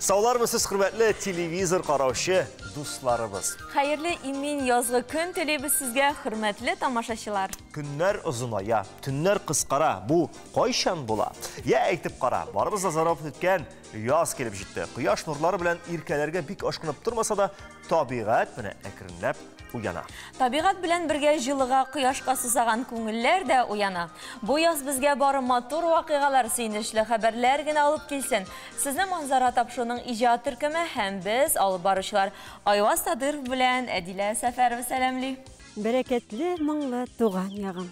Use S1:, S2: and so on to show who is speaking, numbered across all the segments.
S1: Саулармысыз, хөрмәтле телевизор караучы дусларыбыз.
S2: Хәерле имин язгы көн телибез сезгә, хөрмәтле тамашачылар.
S1: Көннәр озыная, төннәр кыскара. Бу кайчан була? Я әйтеп кара, барыбыз да зарап үткән яз килеп җитте. Кояш нурлары белән иркәләргә бик ашкынып тормаса да, табигать менә әкренләп уяна.
S2: Табигать белән бергә җылыга, кояшка сусаган күңелләр дә уяна. Бу яз безгә бары матур вакыйгалар, сөенечле хәбәрләр генә алып килсен. Сезне Манзара тапшыруның иҗат төркеме һәм без алып баручылар Айваз Садыров белән Әдилә Сәфәрова сәламли.
S3: Бәрәкәтле, моңлы туган ягым.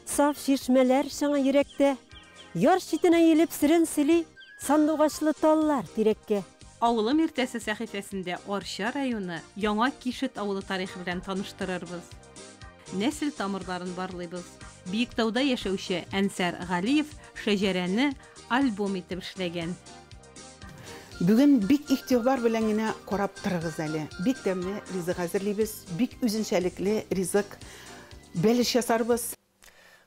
S3: Саф чишмәләр чыңы йөрәктә, яр читенә иелеп серен сөйли, сандугачлы таллар тирәккә.
S4: Авылым иртәсе сәхифәсендә Арча районы Яңа Кишет авылы тарихы белән таныштырырбыз. Нәсел тамырларын барлыйбыз. Биектауда яшәүче Әнсәр Галиев шәҗәрәне альбом итеп эшләгән.
S5: Бүген бик игътибар белән генә карап торыгыз әле. Бик тәмле ризык әзерлибез, бик үзенчәлекле ризык бәлеш ясарбыз.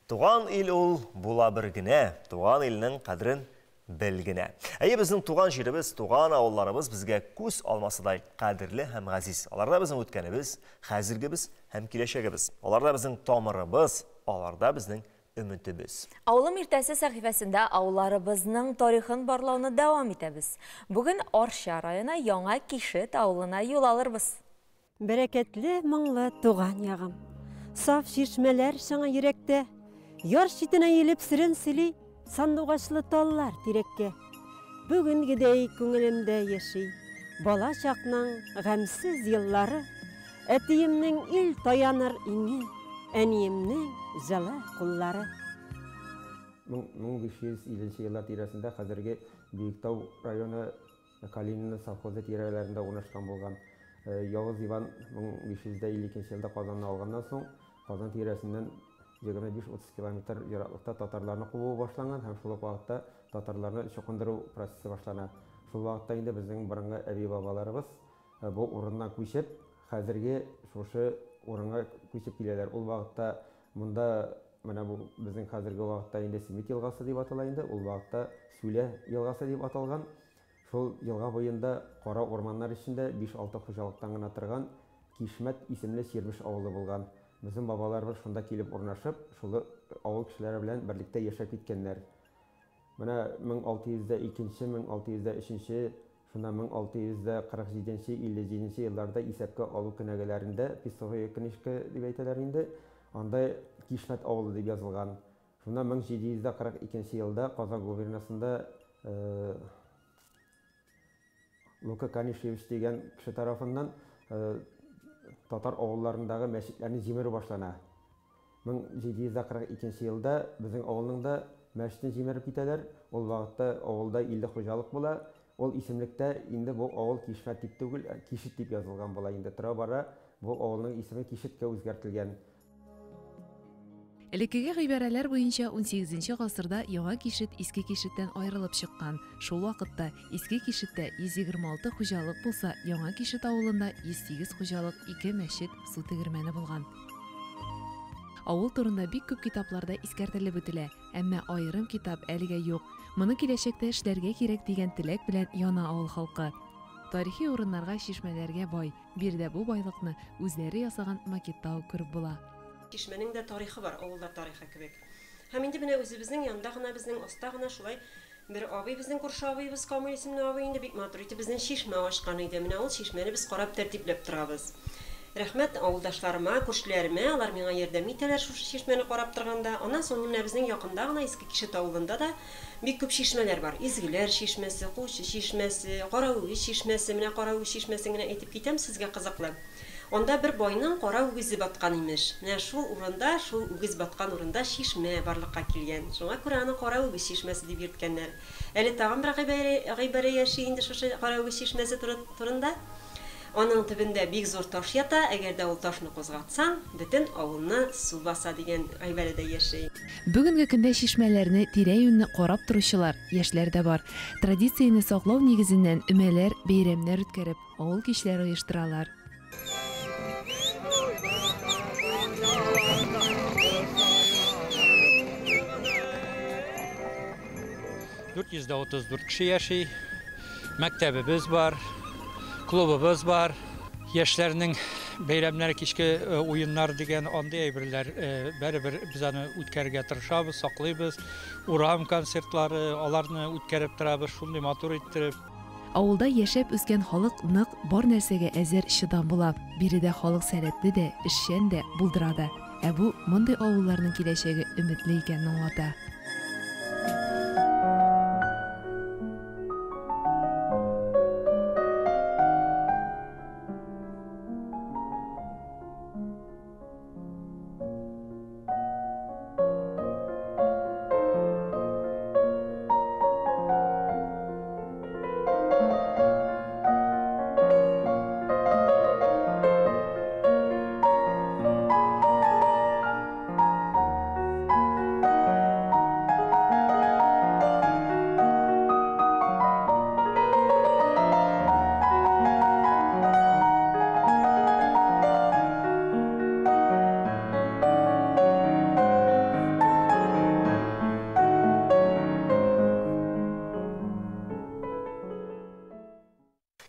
S1: Туган ил ул була бер генә, туган илнең кадерен бел генә. Әйе, безнең туган җиребез, туган авылларыбыз безгә күз алмасыдай кадерле һәм газиз. Аларда безнең үткәнебез, хәзергебез һәм киләчәгебез. Аларда безнең тамырыбыз, аларда безнең өметебез.
S2: Авылым иртәсе сәхифәсендә авылларыбызның тарихын барлауны дәвам итәбез. Бүген Арча районы Яңа Кишет авылына юл алырбыз.
S3: Бәрәкәтле, моңлы туган ягым. Саф чишмәләр чыңы йөрәктә, яр читенә иелеп серен сөйли, сандугачлы таллар тирәккә. Бүгенгедәй күңелемдә яши бала чакның гамьсез еллары, әтиемнең ил таяныр иңе, әниемнең җылы куллары.
S6: 1550 еллар тирәсендә хәзерге Биектау районы Калинино совхозы тирәләрендә урнашкан булган. Явыз Иван 1552 елда Казанны алганнан соң, Казан тирәсеннән 25-30 километр ераклыкта татарларны куу башланган һәм шул ук вакытта татарларны чукындыру процессы башлана. Шул вакытта инде безнең борынгы әби-бабаларыбыз бу урыннан күчеп, хәзерге шушы урынга күчеп киләләр. Ул вакытта монда менә бу безнең хәзерге вакытта инде Семит елгасы дип атала инде, ул вакытта Сүлә елгасы дип аталган. Шул елга буенда кара урманнар эчендә 5-6 хуҗалыктан гына торган Кишмәт исемле Чирмеш авылы булган. Безнең бабаларыбыз шунда килеп урнашып, шул авыл кешеләре белән берлектә яшәп киткәннәр. Менә 1602, 1603, шунда 1647, 57 елларда исәпкә алу кенәгәләрендә, писовая книжка дип әйтәләр инде, анда Кишмәт авылы дип язылган. Шунда 1742 елда Казан губернасында Лука Канишевич дигән кеше тарафыннан татар авылларындагы мәчетләрне җимерү башлана. 1742 елда безнең авылның да мәчетен җимереп китәләр. Ул вакытта авылда 50 хуҗалык була. Ул исемлектә инде бу авыл Кишмәт дип түгел, Кишет дип язылган була инде. Тора-бара бу авылның исеме Кишеткә үзгәртелгән.
S7: Элеккеге гыйбарәләр буенча 18 гасырда Яңа Кишет Иске Кишеттән аерылып чыккан. Шул вакытта Иске Кишеттә 126 хуҗалык булса, Яңа Кишет авылында 108 хуҗалык, 2 мәчет, су тегермәне булган. Авыл турында бик күп китапларда искәртелеп үтелә, әмма аерым китап әлегә юк. Моны киләчәктә эшләргә кирәк дигән теләк белән яна авыл халкы. Тарихи урыннарга, чишмәләргә бай. Биредә бу байлыкны үзләре ясаган макетта ук күреп була.
S8: Чишмәнең дә тарихы бар, авыллар тарихы кебек. Һәм инде менә үзебезнең янда гына, безнең аста гына шулай бер абый, безнең күрше абыебыз, Камил исемле абый инде бик матур итеп безнең чишмә ачкан иде. Менә ул чишмәне без карап тәртипләп торабыз. Рәхмәт авылдашларыма, күршеләремә, алар миңа ярдәм итәләр шушы чишмәне карап торганда. Аннан соң менә безнең якында гына Иске Кишет авылында да бик күп чишмәләр бар. Изгеләр чишмәсе, Кучы чишмәсе, Караүгез чишмәсе. Менә Караүгез чишмәсен генә әйтеп китәм, сезгә кызыклы. Анда бер байның кара үгезе баткан имеш. Менә шул урында, шул үгез баткан урында чишмә барлыкка килгән. Шуңа күрә аны кара үгез чишмәсе дип йөрткәннәр. Әле тагын бер гыйбарә яши инде шушы кара үгез чишмәсе турында. Аның төбендә бик зур таш ята, әгәр дә ул ташны кузгатсаң, бөтен авылны су баса дигән гыйбарә дә яши.
S7: Бүгенге көндә чишмәләрне, тирә-юньне карап торучылар, яшьләр дә бар. Традицияне саклау нигезеннән өмәләр, бәйрәмнәр үткәреп, авыл кичләре оештыралар.
S9: 434 кеше яши. Мәктәбебез бар, клубыбыз бар. Яшьләрнең бәйрәмнәре, кичке уеннар дигән андый әйберләр бәребер без аны үткәрергә тырышабыз, саклыйбыз. Урам концертлары, аларны үткәреп торабыз, шундый матур иттереп.
S7: Авылда яшәп үскән халык нык, бар нәрсәгә әзер, чыдам була. Биредә халык сәләтле дә, эшчән дә, булдыра да. Ә бу мондый авылларның киләчәге өметле икәнен аңлата.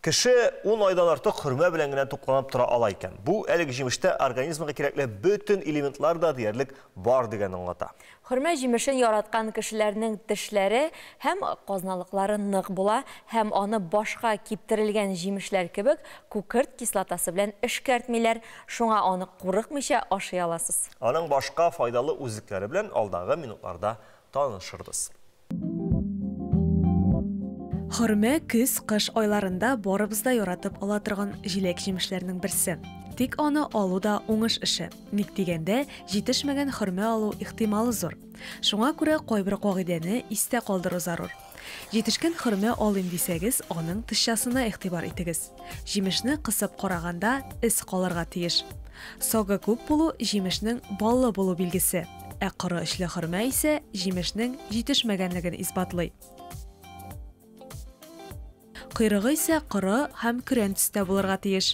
S1: Кеше 10 айдан артык хөрмә белән генә тукланып тора ала икән. Бу әлеге җимештә организмга кирәкле бөтен элементлар да диярлек бар дигәнне аңлата.
S2: Хөрмә җимешен яраткан кешеләрнең тешләре һәм казналыклары нык була һәм аны башка киптерелгән җимешләр кебек күкерт кислотасы белән эшкәртмиләр. Шуңа аны курыкмыйча ашый аласыз.
S1: Аның башка файдалы үзлекләре белән алдагы минутларда танышырбыз.
S7: Хөрмә көз-кыш айларында барыбыз да яратып ала торган җиләк-җимешләрнең берсе. Тик аны алу да уңыш эше. Ник дигәндә, җитешмәгән хөрмә алу ихтималы зур. Шуңа күрә кайбер кагыйдәне истә калдыру зарур. Җитешкән хөрмә алыйм дисәгез, аның тышчасына игътибар итегез. Җимешне кысып караганда эз калырга тиеш. Согы күп булу җимешнең баллы булу билгесе, ә коры эчле хөрмә исә җимешнең җитешмәгәнлеген исбатлый. Койрыгы исә коры һәм көрән төстә булырга тиеш.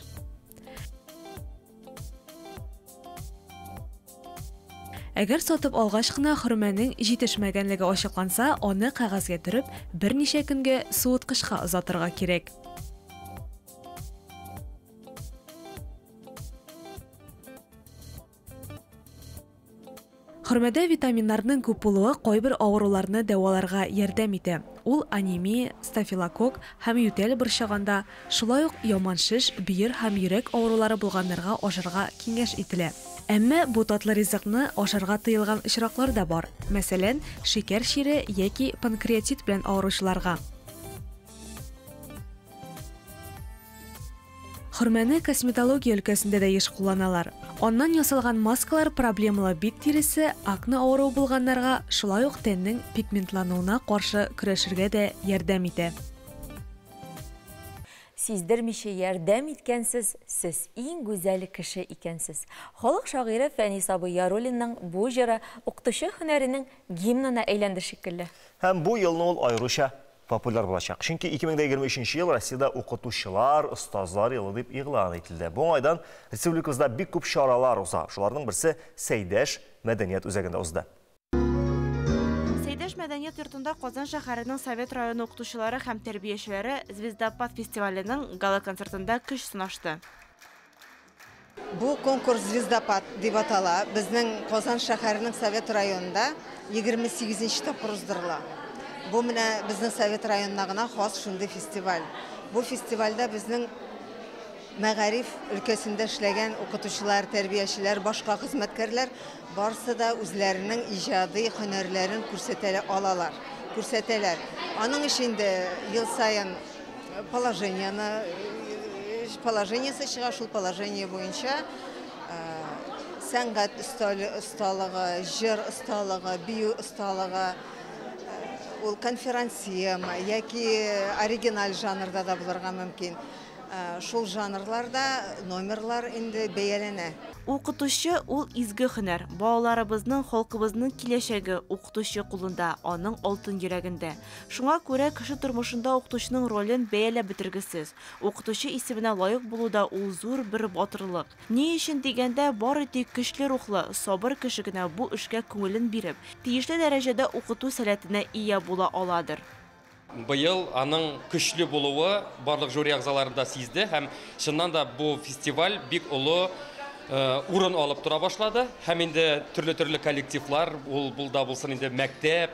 S7: Әгәр сатып алгач кына хөрмәнең җитешмәгәнлеге ачыкланса, аны кәгазьгә төреп, берничә көнгә суыткычка озатырга кирәк. Хөрмәдә витаминнарның күп булуы кайбер авыруларны дәваларга ярдәм итә. Ул анемия, стафилококк һәм ютәл борчыганда, шулай ук яман шеш, бөер һәм йөрәк авырулары булганнарга ашарга киңәш ителә. Әмма бу татлы ризыкны ашарга тыелган очраклар да бар. Мәсәлән, шикәр чире яки панкреатит белән авыручыларга. Хөрмәне косметология өлкәсендә дә еш кулланалар. Аннан ясалган маскалар проблемалы бит тиресе, акне авыруы булганнарга, шулай ук тәннең пигментлануына каршы көрәшергә дә ярдәм итә.
S2: Сиздермичә ярдәм иткәнсез, сез иң гүзәл кеше икәнсез. Халык шагыйре Фәнис абый Яруллинның бу җыры укытучы һөнәренең гимнына әйләнде шикелле.
S1: Һәм бу елны ул аеруча популяр булачак. Чөнки 2023 ел Россиядә укытучылар, остазлар елы дип игълан ителде. Бу уңайдан республикабызда бик күп чаралар уза. Шуларның берсе Сәйдәш мәдәният үзәгендә узды.
S10: Сәйдәш мәдәният йортында Казан шәһәренең Совет районы укытучылары һәм тәрбиячеләре Звездопад фестиваленең гала-концертында көч сынашты.
S11: Бу конкурс Звездопад дип атала. Безнең Казан шәһәренең Совет районында 28 тапкыр уздырыла. Бу менә безнең Совет районына гына хас шундый фестиваль. Бу фестивальдә безнең мәгариф өлкәсендә эшләгән укытучылар, тәрбиячеләр, башка хезмәткәрләр барысы да үзләренең иҗади һөнәрләрен күрсәтә алалар, күрсәтәләр. Аның өчен дә ел саен положениесе чыга, шул положение буенча сәнгать осталыгы, җыр осталыгы, бию осталыгы, ул конферансьема яки оригиналь жанрда да булырга мөмкин. Шул жанрларда номерлар инде бәяләнә.
S10: Укытучы ул изге һөнәр. Балаларыбызның, халкыбызның киләчәге укытучы кулында, аның алтын йөрәгендә. Шуңа күрә кеше тормышында укытучының ролен бәяләп бетергесез. Укытучы исеменә лаек булу да ул зур бер батырлык. Ни өчен дигәндә, бары тик көчле рухлы, сабыр кеше генә бу эшкә күңелен биреп, тиешле дәрәҗәдә укыту сәләтенә ия була аладыр.
S12: Быел аның көчле булуы барлык жюри әгъзалары да сизде һәм чыннан да бу фестиваль бик олы урын алып тора башлады. Һәм инде төрле-төрле коллективлар, ул булда булсын инде мәктәп,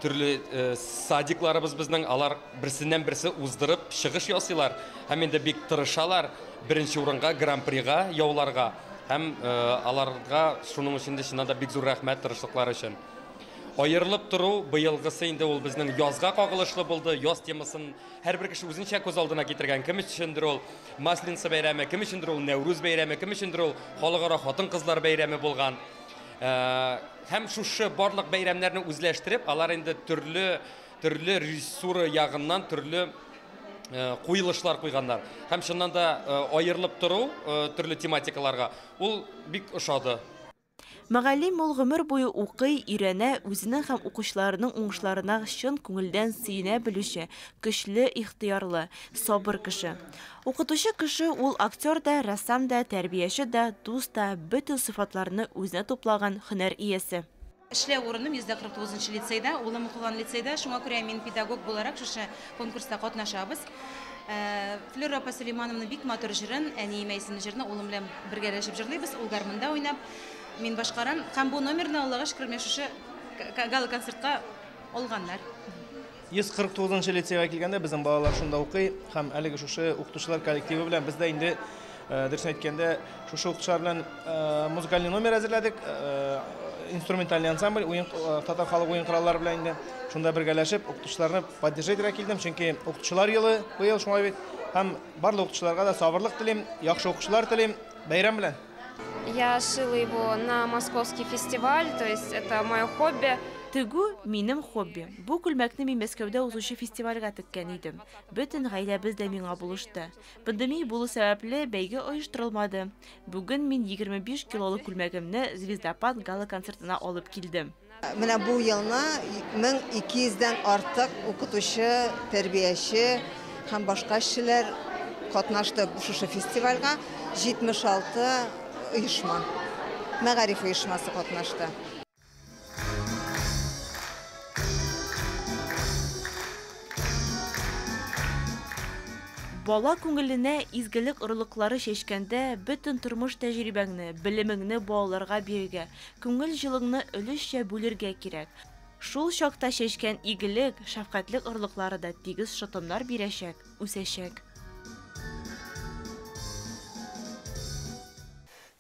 S12: төрле садикларыбыз безнең, алар берсеннән берсе уздырып чыгыш ясыйлар һәм инде бик тырышалар беренче урынга, гран-прига яуларга. Һәм аларга шуның өчен дә чыннан да бик зур рәхмәт тырышлыклары өчен. Аерылып тору быелгысы инде ул безнең язга кагылышлы булды. Яз темасын һәрбер кеше үзенчә күз алдына китергән. Кем өчендер ул Масленица бәйрәме, кем өчендер ул Нәүрүз бәйрәме, кем өчендер ул халыкара хатын-кызлар бәйрәме булган. Һәм шушы барлык бәйрәмнәрне үзләштереп, алар инде төрле төрле режиссура ягыннан төрле куелышлар куйганнар. Һәм чыннан да аерылып тору төрле тематикаларга ул бик ошады.
S10: Мөгаллим ул гомер буе укый, өйрәнә, үзенең һәм укучыларының уңышларына чын күңелдән сөенә белүче, көчле ихтыярлы, сабыр кеше. Укытучы кеше ул актер да, рәссам да, тәрбияче дә, дус та, бөтен сыйфатларны үзенә туплаган һөнәр иясе.
S13: Эшләү урыным 149 нчы лицейда, улым укыган лицейда, шуңа күрә мин педагог буларак шушы конкурста катнашабыз. Флюра апа Сөләймановның бик матур җырын, Әниемә исемле җырны улым белән бергәләшеп җырлыйбыз, ул гармунда уйнап, мин башкарам. Һәм бу номерны, Аллага шөкер, менә шушы гала-концертка алганнар.
S14: 149 нчы лицейга килгәндә, безнең балалар шунда укый һәм әлеге шушы укытучылар коллективы белән без дә инде, дөресен әйткәндә, шушы укытучылар белән музыкальный номер әзерләдек, инструментальный ансамбль, уен, татар халык уен кораллары белән инде шунда бергәләшеп укытучыларны поддержать итәргә килдем, чөнки укытучылар елы быел, шулай бит. Һәм барлык укытучыларга да сабырлык телим, яхшы укучылар телим, бәйрәм белән!
S15: Я шила его на московский фестиваль, то есть это мое хобби.
S10: Тегү, минем хобби. Бу күлмәкне мин Мәскәүдә узучы фестивальгә теккән идем. Бөтен гаиләбез дә миңа булышты. Пандемия булу сәбәпле, бәйге оештырылмады. Бүген мин 25 килолы күлмәгемне Звездопад гала-концертына алып килдем.
S11: Менә бу елны 1200 дән артык укытучы, тәрбияче һәм башка эшчеләр катнашты шушы фестивальгә. 76 оешма, мәгариф оешмасы катнашты.
S10: Бала күңеленә изгелек орлыклары чәчкәндә, бөтен тормыш тәҗрибәңне, белемеңне балаларга бирергә, күңел җылыңны өлешчә бүлергә кирәк. Шул чакта чәчкән игелек, шәфкатьлек орлыклары да тигез шытымнар бирәчәк, үсәчәк.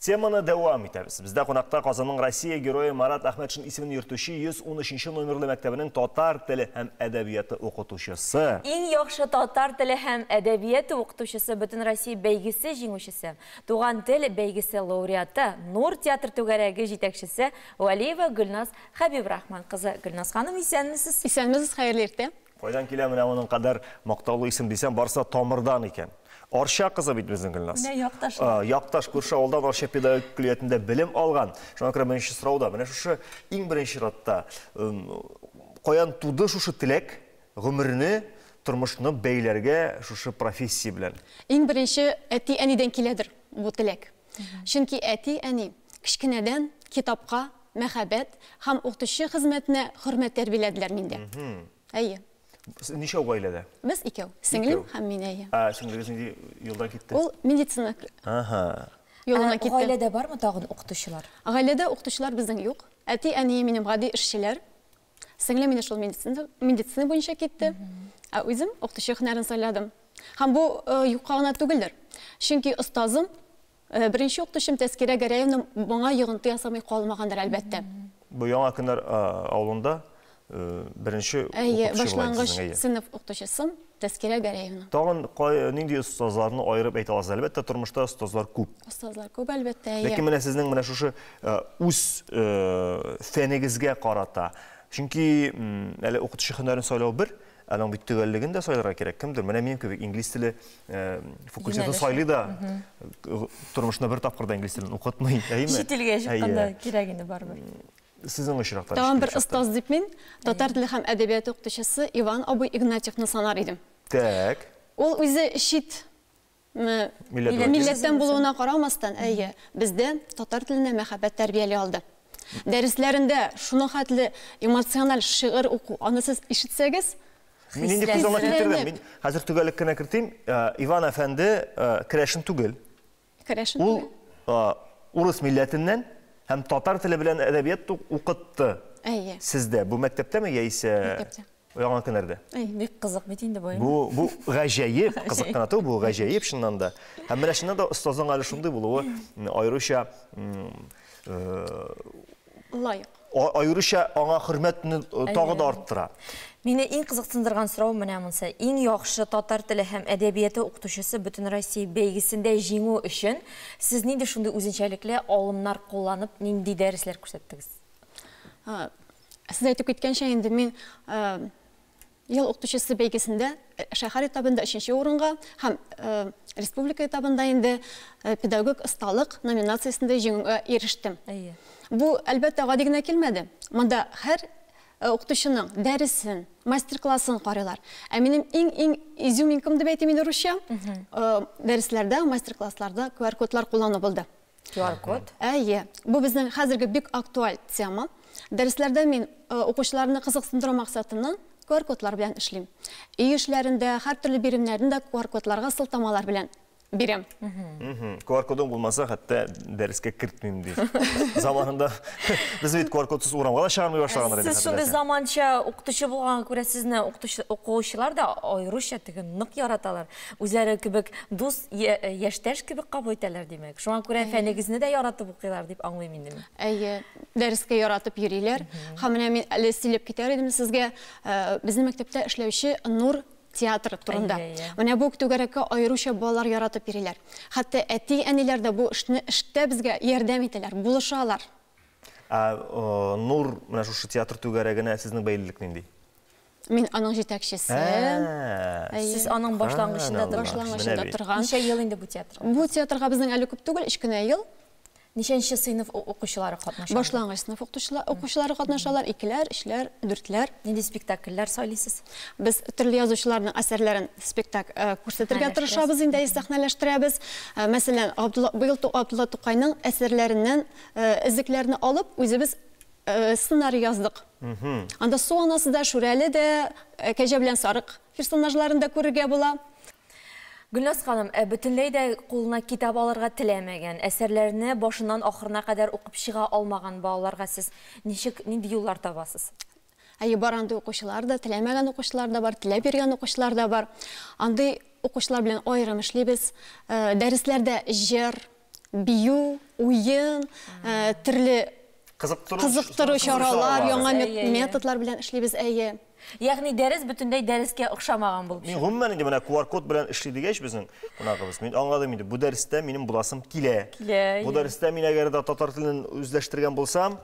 S1: Теманы дәвам итәбез. Бездә кунакта Казанның Россия герое Марат Әхмәтшин исемен йөртүче 113 нче номерлы мәктәбенең татар теле һәм әдәбияты укытучысы.
S2: Иң яхшы татар теле һәм әдәбияты укытучысы Бөтенроссия бәйгесе җиңүчесе, Туган тел бәйгесе лауреаты, Нур театр түгәрәге җитәкчесе Вәлиева Гөлназ Хәбибрахман кызы. Гөлназ ханым, исәнмесез!
S16: Исәнмесез, хәерле иртә!
S1: Кайдан килә менә моның кадәр мактаулы исем дисәм, барысы да тамырдан икән. Арча кызы бит безнең Гөлназ.
S2: Менә якташлар.
S1: Якташ күрше авылдан Арча педагогик көллиятендә белем алган. Шуңа күрә беренче сорау да, менә шушы иң беренче чиратта, каян туды шушы теләк, гомерне, тормышны бәйләргә шушы профессия белән?
S16: Иң беренче әти-әнидән киләдер бу теләк. Чөнки әти-әни кечкенәдән китапка мәхәббәт һәм укытучы хезмәтенә хөрмәт тәрбияләделәр миндә. Әйе.
S1: Сез ничәү гаиләдә?
S16: Без икәү. Сеңлем һәм мин, әйе.
S1: Ә сеңлегез нинди юлдан китте?
S16: Ул медицина
S1: Ага.
S16: юлына китте.
S2: Гаиләдә бармы тагын укытучылар?
S16: Гаиләдә укытучылар безнең юк. Әти-әнием минем гади эшчеләр. Сеңлем инде шул медицина, медицина буенча китте. Ә үзем укытучы һөнәрен сайладым. Һәм бу юкка гына түгелдер. Чөнки остазым Беренче укытучым Тәскирә Гәрәевна моңа йогынты ясамый калмагандыр, әлбәттә.
S1: Бу Яңа Көннәр авылында беренче
S16: Әйе,
S1: укытучы була инде
S16: башлангыч
S1: сезнең, әйе.
S16: сыйныф укытучысым Тәскирә Гәрәевна.
S1: Тагын нинди остазларны аерып әйтә аласыз? Әлбәттә, тормышта остазлар күп.
S16: Остазлар күп, әлбәттә, әйе.
S1: Ләкин менә сезнең менә шушы үз фәнегезгә карата, чөнки әле укытучы һөнәрен сайлау бер, Аның бит төгәллеген дә сайларга кирәк. Кемдер, менә минем кебек инглиз теле факультетын сайлый да, тормышында бер тапкыр да инглиз телен укытмый, әйеме?
S2: Чит илгә чыкканда кирәк инде барыбер.
S1: Сезнең очракта
S16: Тагын бер остаз дип мин татар теле һәм әдәбияты укытучысы Иван абый Игнатьевны санар идем.
S1: Так.
S16: Ул үзе чит Милләттән булуына карамастан, әйе, бездә татар теленә мәхәббәт тәрбияли алды. Дәресләрендә шуның хәтле эмоциональ шигырь уку, аны сез ишетсәгез,
S1: Мин инде күз алдына китердем. Мин хәзер төгәллек кенә кертим. Иван әфәнде керәшен түгел.
S16: Керәшен
S1: Ул урыс милләтеннән һәм татар теле белән әдәбият укытты.
S16: Әйе.
S1: Сездә бу мәктәптәме яисә
S16: Мәктәптә.
S1: Яңа Кенәрдә?
S2: Бик кызык бит инде бу.
S1: Бу гаҗәеп, кызык кына түгел, бу гаҗәеп чыннан да. Һәм менә чыннан да остазның әле шундый булуы аеруча
S16: лаек.
S1: Аеруча аңа хөрмәтне тагы да арттыра.
S2: Мине иң кызыксындырган сорау менә монысы. Иң яхшы татар теле һәм әдәбияты укытучысы Бөтенроссия бәйгесендә җиңү өчен сез нинди шундый үзенчәлекле алымнар кулланып, нинди дәресләр күрсәттегез?
S16: Сез әйтеп киткәнчә инде мин ел укытучысы бәйгесендә шәһәр этабында 3нче урынга һәм республика этабында инде педагог осталык номинациясендә җиңүгә ирештем. Бу, әлбәттә, гади генә килмәде. Монда һәр укытучының дәресен, мастер-классын карыйлар. Ә минем иң-иң изюминкам дип әйтим инде русча, дәресләрдә, мастер-классларда QR-кодлар куллану булды.
S2: QR-код?
S16: Әйе. Бу безнең хәзерге бик актуаль тема. Дәресләрдә мин укучыларны кызыксындыру максатыннан QR-кодлар белән эшлим. Өй эшләрендә, һәртөрле биремнәрне дә QR-кодларга сылтамалар белән бирәм.
S1: QR-кодың булмаса, хәтта дәрескә кертмим ди. Заманында без бит QR-кодсыз урамга да чыгармый башлаганнар иде.
S2: Сез шундый заманча укытучы булганга күрә сезне укучылар да аеруча теге нык яраталар. Үзләре кебек дус, яшьтәш кебек кабул итәләр, димәк. Шуңа күрә фәнегезне дә яратып укыйлар дип аңлыйм инде мин.
S16: Әйе, дәрескә яратып йөриләр. Һәм менә мин әле сөйләп китәр идем сезгә, безнең мәктәптә эшләүче Нур театры турында. Менә бу түгәрәккә аеруча балалар яратып йөриләр. Хәтта әти-әниләр дә бу эшне эштә безгә ярдәм итәләр, булышалар.
S1: Ә Нур менә шушы театр түгәрәгенә сезнең бәйлелек нинди?
S16: Мин аның җитәкчесе.
S2: Сез аның башлангычында
S16: торган.
S2: Ничә ел инде бу театр?
S16: Бу театрга безнең әле күп түгел, 3 кенә ел.
S2: Ничәнче сыйныф укучылары катнашалар?
S16: Башлангыч сыйныф укучылары катнашалар, 2ләр, 3ләр, 4ләр.
S2: Нинди спектакльләр сайлыйсыз?
S16: Без төрле язучыларның әсәрләрен спектакль күрсәтергә тырышабыз инде, сәхнәләштерәбез. Мәсәлән, быел Абдулла Тукайның әсәрләреннән эзлекләрне алып, үзебез сценарий яздык. Анда Су анасы да, Шүрәле дә, Кәҗә белән Сарык персонажларын да күрергә була.
S2: Гөлназ ханым, бөтенләй дә кулына китап алырга теләмәгән, әсәрләрне башыннан ахырына кадәр укып чыга алмаган балаларга сез ничек, нинди юллар табасыз?
S16: Әйе, бар андый укучылар да, теләмәгән укучылар да бар, теләп йөргән укучылар да бар. Андый укучылар белән аерым эшлибез. Дәресләрдә җыр, бию, уен, төрле кызыктыру чаралар, яңа методлар белән эшлибез, әйе.
S2: Ягъни дәрес бөтенләй дәрескә охшамаган булып
S1: чыга. Мин гомумән инде менә QR-код белән эшли дигәч безнең кунагыбыз, мин аңладым инде, бу дәрестә минем буласым килә. Бу дәрестә мин әгәр дә татар телен үзләштергән булсам,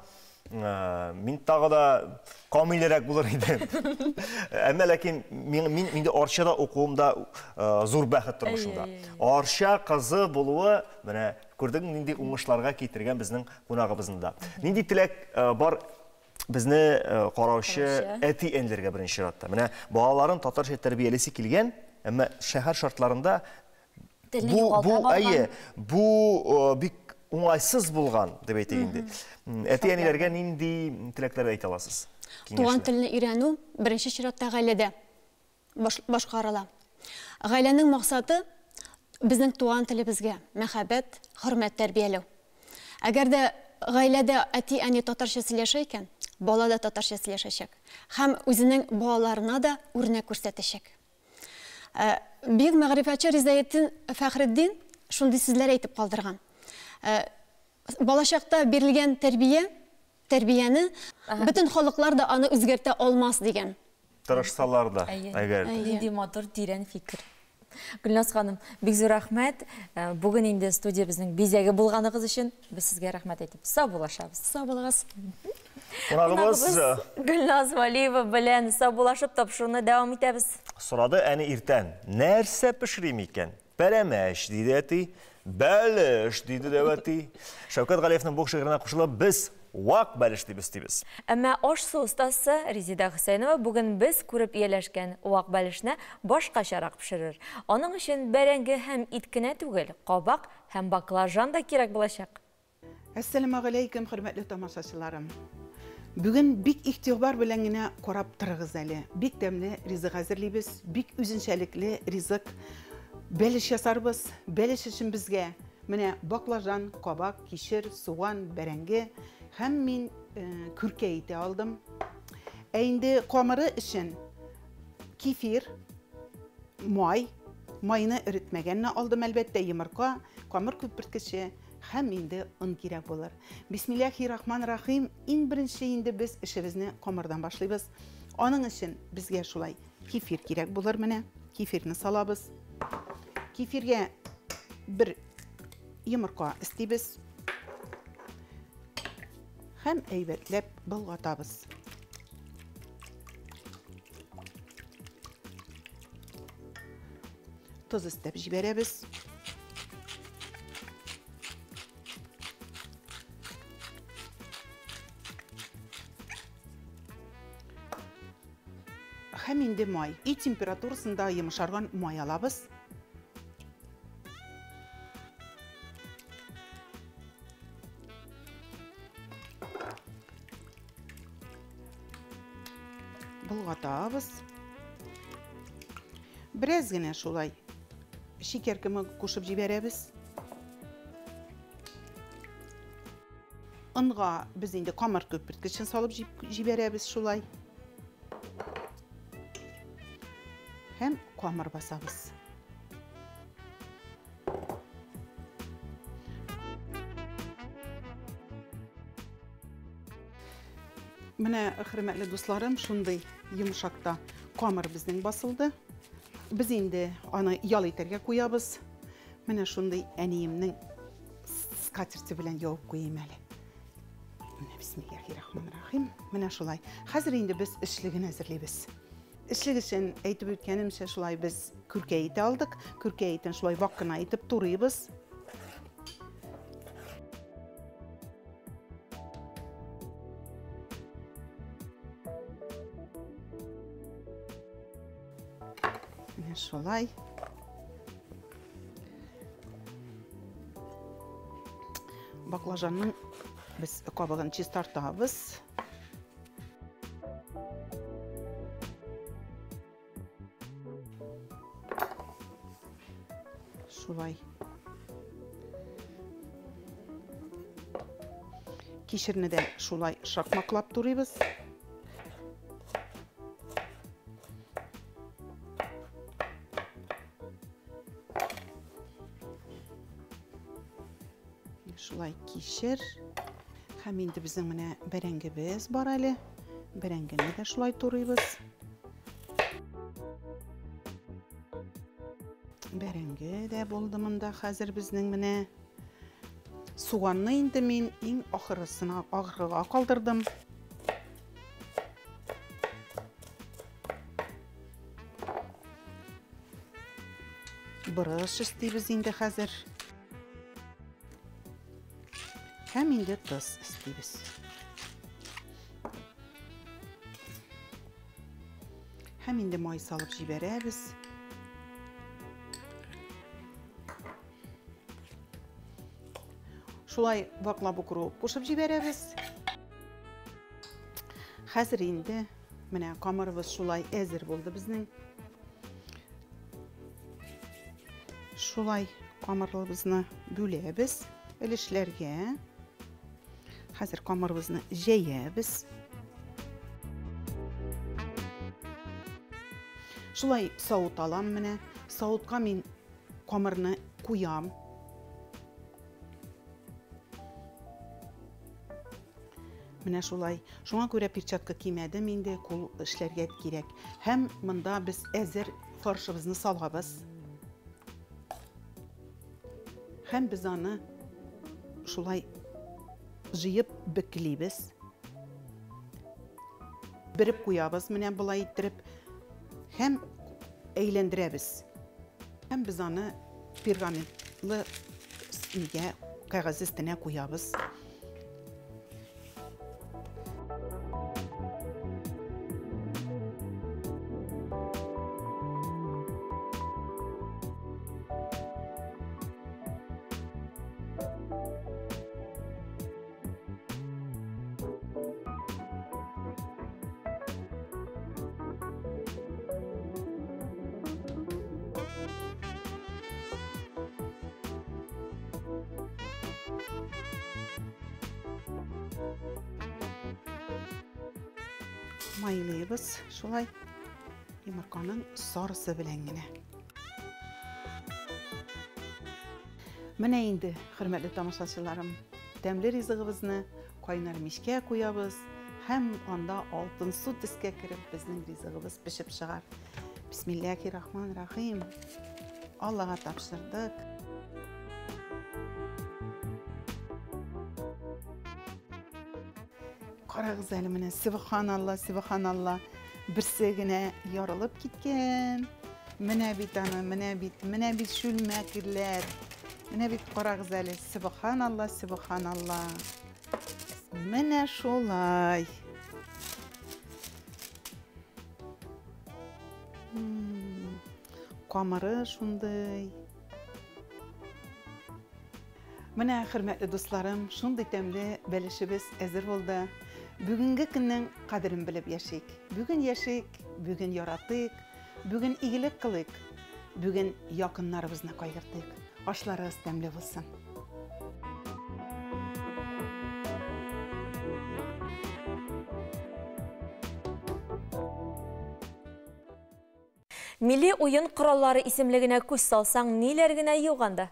S1: мин тагы да камилрәк булыр идем. Әмма ләкин мин инде Арчада укуым да зур бәхет тормышымда. Арча кызы булуы менә күрдең нинди уңышларга китергән безнең кунагыбызны да. Нинди теләк бар безне караучы әти-әниләргә беренче чиратта. Менә балаларын татарча тәрбиялисе килгән, әмма шәһәр шартларында бу бик уңайсыз булган дип әйтик инде. Әти-әниләргә нинди теләкләр әйтә аласыз?
S16: Туган телне өйрәнү беренче чиратта гаиләдә башкарыла. Гаиләнең максаты безнең туган телебезгә мәхәббәт, хөрмәт тәрбияләү. Әгәр дә гаиләдә әти-әни татарча сөйләшә икән, бала да татарча сөйләшәчәк һәм үзенең балаларына да үрнәк күрсәтәчәк. Бөек мәгърифәтче Ризаэтдин Фәхретдин шундый сүзләр әйтеп калдырган. Балачакта бирелгән тәрбияне бөтен халыклар да аны үзгәртә алмас дигән.
S1: Тырышсалар да, әгәр.
S2: Нинди матур, тирән фикер. Гөлназ ханым, бик зур рәхмәт. Бүген инде студиябезнең бизәге булганыгыз өчен без сезгә рәхмәт әйтеп саубуллашабыз.
S16: Сау булыгыз.
S1: Кунагыбыз
S2: Гөлназ Вәлиева белән саубуллашып тапшыруны дәвам итәбез.
S1: Сорады әни иртән, нәрсә пешерим икән? Пәрәмәч, диде әти. Бәлеш, диде дәү әти. Шәүкәт Галиевның бу шигыренә кушылып без вак бәлеш дип өстибез.
S2: Әмма аш-су остасы Резеда Хөсәенова бүген без күреп ияләшкән вак бәлешне башкачарак пешерер. Аның өчен бәрәңге һәм ит кенә түгел, кабак һәм баклажан да кирәк булачак.
S5: Әссәламәгаләйкем, хөрмәтле тамашачыларым. Бүген бик игътибар белән генә карап торыгыз әле. Бик тәмле ризык әзерлибез, бик үзенчәлекле ризык. Бәлеш ясарбыз. Бәлеш өчен безгә менә баклажан, кабак, кишер, суган, бәрәңге һәм мин күркә ите алдым. Ә инде камыры өчен кефир, май, майны эретмәгәнне алдым әлбәттә, йомырка, камыр күперткече һәм инде он кирәк булыр. Бисмиллахи-рахман-рахим. Иң беренче инде без эшебезне камырдан башлыйбыз. Аның өчен безгә шулай кефир кирәк булыр менә. Кефирне салабыз. Кефиргә бер йомырка өстибез. Һәм әйбәтләп болгатабыз. Тоз өстәп җибәрәбез. Һәм инде май. Өй температурасында йомшарган май алабыз. Болгатабыз. Бераз генә шулай шикәр кеме кушып җибәрәбез. Онга без инде камыр күперткечен салып җибәрәбез шулай. Һәм камыр басабыз. Менә, хөрмәтле дусларым, шундый йомшакта камыр безнең басылды. Без инде аны ял итәргә куябыз. Менә шундый әниемнең скатерти белән ябып куйыйм әле. Менә бисмиллахи-рахмани-рахим. Менә шулай. Хәзер инде без эчлеген әзерлибез. Эчлек өчен әйтеп үткәнемчә, шулай без күркә ите алдык. Күркә итен шулай вак кына итеп турыйбыз. Менә шулай. Баклажанның без кабыгын чистартабыз. Шулай. Кишерне дә шулай шакмаклап турыйбыз. Шулай кишер. Һәм инде безнең менә бәрәңгебез бар әле. Бәрәңгене дә шулай турыйбыз. Бәрәңге дә булды монда хәзер безнең менә. Суганны инде мин иң ахырысына, ахырга калдырдым. Борыч өстибез инде хәзер. Һәм инде тоз өстибез. Һәм инде май салып җибәрәбез. Шулай ваклап укроп кушып җибәрәбез. Хәзер инде менә камырыбыз шулай әзер булды безнең. Шулай камырыбызны бүләбез өлешләргә. Хәзер камырыбызны җәябез. Шулай савыт алам менә. Савытка мин камырны куям. Менә шулай. Шуңа күрә перчатка кимәдем инде, кул эшләргә кирәк. Һәм монда без әзер фаршыбызны салабыз. Һәм без аны шулай җыеп бөклибез. Береп куябыз менә болай иттереп һәм әйләндерәбез. Һәм без аны пергаментлы нигә кәгазь өстенә куябыз. Майлыйбыз шулай йомырканың сарысы белән генә. Менә инде, хөрмәтле тамашачыларым, тәмле ризыгыбызны кайнар мичкә куябыз һәм анда алтынсу төскә кереп безнең ризыгыбыз пешеп чыгар. Бисмиллахи рахман рахим. Аллага тапшырдык. Карагыз әле менә, субханалла, субханалла. Берсе генә ярылып киткән. Менә бит аны, менә бит, менә бит чүлмәкләр. Менә бит карагыз әле, субханалла, субханалла. Менә шулай. Камыры шундый. Менә, хөрмәтле дусларым, шундый тәмле бәлешебез әзер булды. Бүгенге көннең кадерен белеп яшик. Бүген яшик, бүген яратыйк, бүген игелек кылыйк, бүген якыннарыбызны кайгыртыйк. Ашларыгыз тәмле булсын.
S2: Милли уен кораллары исемлегенә күз салсаң, ниләр генә юк анда.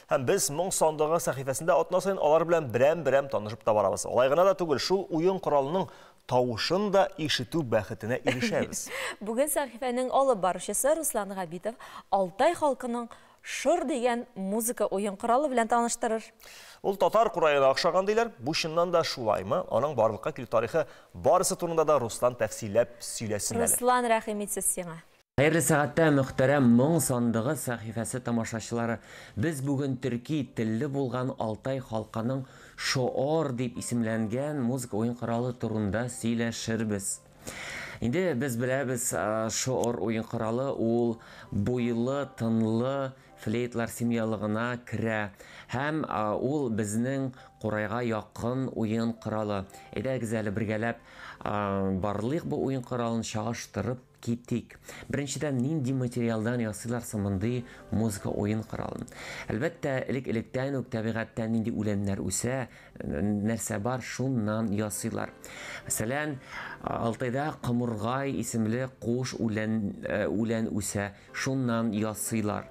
S1: Һәм без Моң сандыгы сәхифәсендә атна саен алар белән берәм-берәм танышып та барабыз. Алай гына да түгел, шул уен коралының тавышын да ишетү бәхетенә ирешәбез.
S2: Бүген сәхифәнең алып баручысы Руслан Габитов Алтай халкының Шор дигән музыка уен коралы белән таныштырыр.
S1: Ул татар кураена охшаган диләр. Бу чыннан да шулаймы? Аның барлыкка килү тарихы барысы турында да Руслан тәфсилләп сөйләсен әле.
S2: Руслан, рәхим итсез сиңа.
S17: Хәерле сәгатьтә, мөхтәрәм Моң сандыгы сәхифәсе тамашачылары! Без бүген төрки телле булган Алтай халкының Шоор дип исемләнгән музыка уен коралы турында сөйләшербез. Инде без беләбез, Шоор уен коралы ул буйлы, тынлы флейтлар семьялыгына керә һәм ул безнең курайга якын уен коралы. Әйдәгез әле бергәләп барлыйк бу уен коралын чагыштырып Китик. Беренчедән, нинди материалдан ясыйлар соң мондый музыка уен коралын? Әлбәттә, элек-электән үк табигатьтә нинди үләннәр үсә, нәрсә бар, шуннан ясыйлар. Мәсәлән, Алтайда комыргай исемле куыш үлән, үлән үсә, шуннан ясыйлар.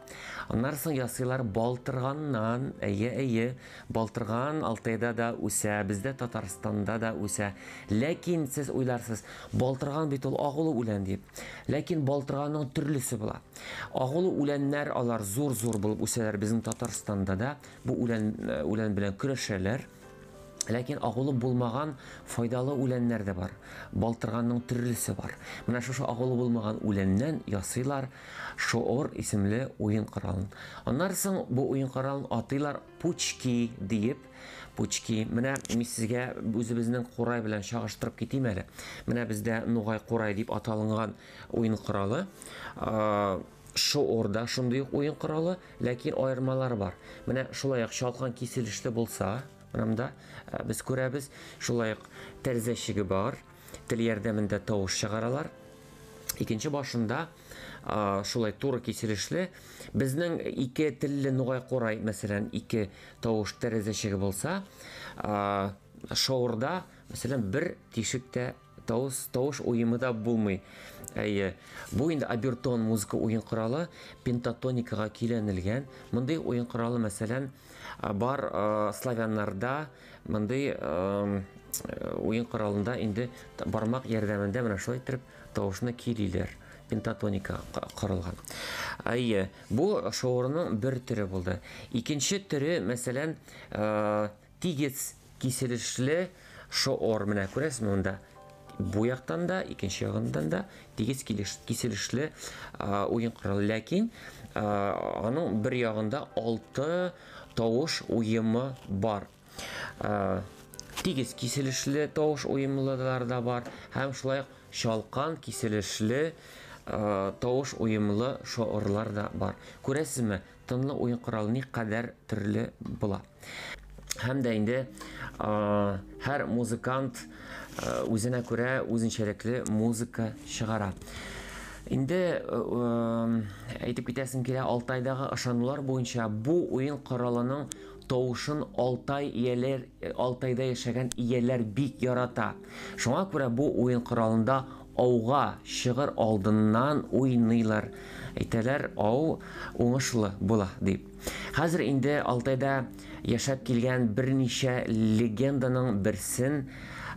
S17: Аннары соң ясыйлар балтырганнан, әйе, әйе, балтырган Алтайда да үсә, бездә Татарстанда да үсә. Ләкин сез уйларсыз, балтырган бит ул агулы үлән дип. Ләкин балтырганның төрлесе була. Агулы үләннәр алар зур-зур булып үсәләр безнең Татарстанда да. Бу үлән, үлән белән көрәшәләр. Ләкин агулы булмаган файдалы үләннәр дә бар. Балтырганның төрлесе бар. Менә шушы агулы булмаган үләннән ясыйлар шоор исемле уен коралын. Аннары соң бу уен коралын атыйлар пучки диеп. Пучки. Менә мин сезгә үзебезнең курай белән чагыштырып китим әле. Менә бездә нугай курай дип аталынган уен коралы. Шоорда шундый ук уен коралы, ләкин аермалары бар. Менә шулай ук чалкан киселешле булса, менә монда без күрәбез, шулай ук тәрәзәчеге бар, тел ярдәмендә тавыш чыгаралар. Икенче башында шулай туры киселешле. Безнең ике телле нугай курай, мәсәлән, ике тавыш тәрәзәчеге булса, шоурда, мәсәлән, бер тишек тә тавыш, тавыш уемы да булмый. Әйе, бу инде обертон музыка уен коралы, пентатоникага көйләнелгән. Мондый уен коралы, мәсәлән, бар славяннарда, мондый уен коралында инде бармак ярдәмендә менә шулай итеп тавышны көйлиләр. Пентатоника корылган. Әйе, бу шоурның бер төре булды. Икенче төре, мәсәлән, тигез киселешле шоор. Менә күрәсезме монда? Бу яктан да, икенче ягыннан да тигез киселешле уен коралы. Ләкин аның бер ягында 6 тавыш уемы бар. Тигез киселешле тавыш уемлылар да бар һәм шулай ук чалкан киселешле тавыш уемлы шоорлар да бар. Күрәсезме, тынлы уен коралы никадәр төрле була. Һәм дә инде һәр музыкант үзенә күрә үзенчәлекле музыка чыгара. Инде әйтеп китәсем килә, Алтайдагы ышанулар буенча бу уен коралының тавышын Алтай ияләр, Алтайда яшәгән ияләр бик ярата. Шуңа күрә бу уен коралында ауга чыгыр алдыннан уйныйлар. Әйтәләр, ау уңышлы була дип. Хәзер инде Алтайда яшәп килгән берничә легенданың берсен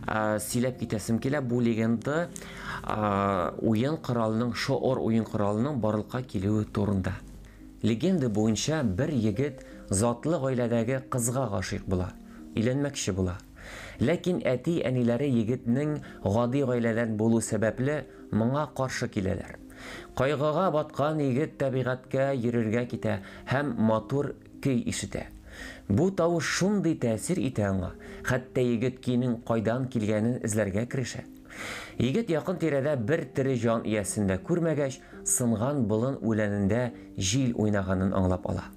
S17: сөйләп китәсем килә. Бу легенда уен коралының, шоор уен коралының барлыкка килүе турында. Легенда буенча бер егет затлы гаиләдәге кызга гашыйк була, өйләнмәкче була. Ләкин әти-әниләре егетнең гади гаиләдән булу сәбәпле моңа каршы киләләр. Кайгыга баткан егет табигатькә йөрергә китә һәм матур көй ишетә. Бу тавыш шундый тәэсир итә аңа, хәтта егет көйнең кайдан килгәнен эзләргә керешә. Егет якын-тирәдә бер тере җан иясен дә күрмәгәч, сынган болын үләнендә җил уйнаганын аңлап ала.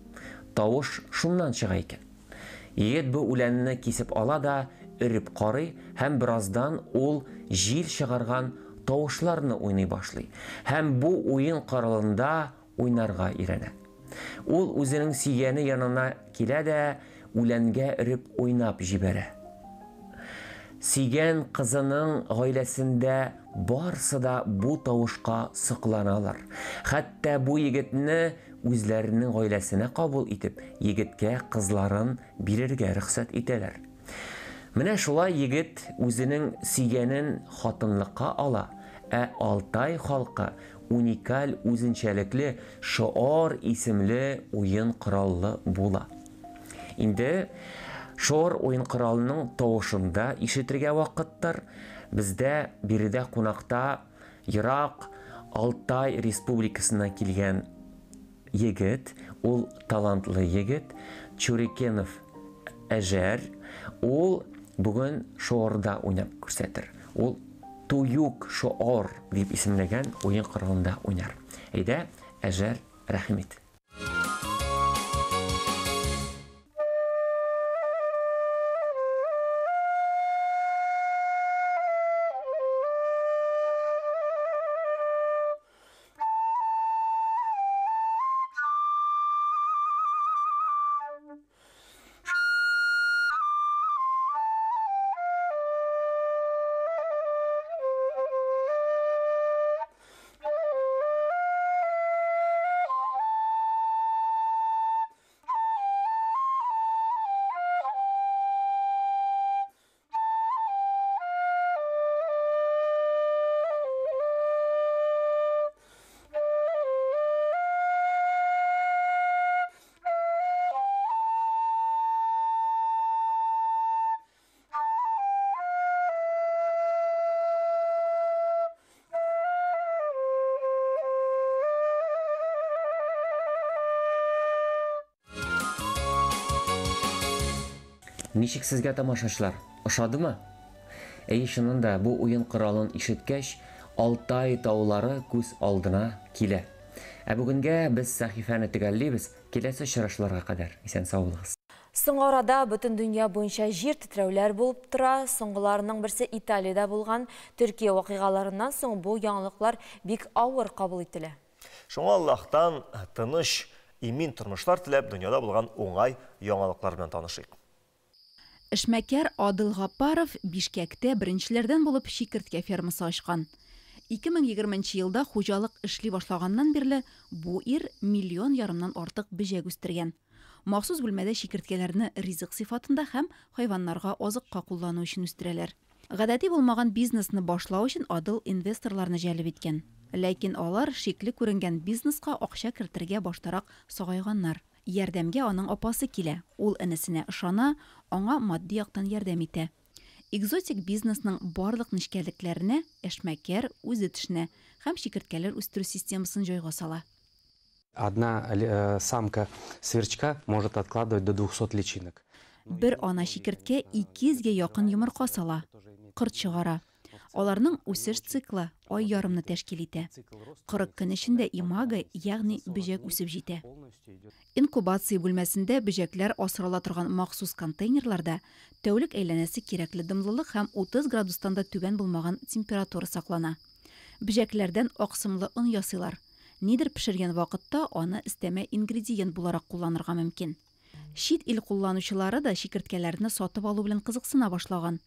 S17: Тавыш шуннан чыга икән. Егет бу үләнне кисеп ала да өреп карый һәм бераздан ул җил чыгарган тавышларны уйный башлый һәм бу уен коралында уйнарга өйрәнә. Ул үзенең сөйгәне янына килә дә үләнгә өреп уйнап җибәрә. Сөйгән кызының гаиләсендә барсы да бу тавышка сокланалар. Хәтта бу егетне үзләренең гаиләсенә кабул итеп, егеткә кызларын бирергә рөхсәт итәләр. Менә шулай егет үзенең сөйгәнен хатынлыкка ала, ә Алтай халкы уникаль үзенчәлекле Шоор исемле уен кораллы була. Инде Шоор уен коралының тавышын да ишетергә вакыттыр. Бездә биредә кунакта ерак Алтай республикасыннан килгән егет, ул талантлы егет, Чурикенов Әҗәр, ул бүген Шоорда уйнап күрсәтер. Ул Туюк Шоор дип исемләгән уен коралында уйнар. Әйдә, Әҗәр, рәхим ит. Ничек сезгә тамашачылар? Ошадымы? Әйе, чыннан да, бу уен коралын ишеткәч, Алтай таулары күз алдына килә. Ә бүгенгә без сәхифәне төгәллибез. Киләсе очрашуларга кадәр исән-сау булыгыз.
S2: Соңгы арада бөтен дөнья буенча җир тетрәүләр булып тора. Соңгыларының берсе Италиядә булган. Төркия вакыйгаларыннан соң бу яңалыклар бик авыр кабул ителә.
S1: Шуңа Аллаһтан тыныч, имин тормышлар теләп, дөньяда булган уңай яңалыклар белән танышыйк.
S18: Эшмәкәр Адыл Гаппаров Бишкәктә беренчеләрдән булып чикерткә фермасы ачкан. 2020 нче елда хуҗалык эшли башлаганнан бирле бу ир миллион ярымнан артык бөҗәк үстергән. Махсус бүлмәдә чикерткәләрне ризык сыйфатында һәм хайваннарга азыкка куллану өчен үстерәләр. Гадәти булмаган бизнесны башлау өчен Адыл инвесторларны җәлеп иткән. Ләкин алар шикле күренгән бизнеска акча кертергә баштарак сагайганнар. Ярдәмгә аның апасы килә. Ул энесенә ышана, аңа матди яктан ярдәм итә. Экзотик бизнесның барлык нечкәлекләренә эшмәкәр үзе төшенә һәм чикерткәләр үстерү системасын җайга сала.
S19: Одна самка сверчка может откладывать до 200 личинок.
S18: Бер ана чикерткә 200 гә якын йомырка сала, корт чыгара. Аларның үсеш циклы ай ярымны тәшкил итә. 40 көн эчендә имаго, ягъни бөҗәк үсеп җитә. Инкубация бүлмәсендә бөҗәкләр асрала торган махсус контейнерларда тәүлек әйләнәсе кирәкле дымлылык һәм 30 градустан да түбән булмаган температура саклана. Бөҗәкләрдән аксымлы он ясыйлар. Нидер пешергән вакытта аны өстәмә ингредиент буларак кулланырга мөмкин. Чит ил кулланучылары да чикерткәләрне сатып алу белән кызыксына башлаган.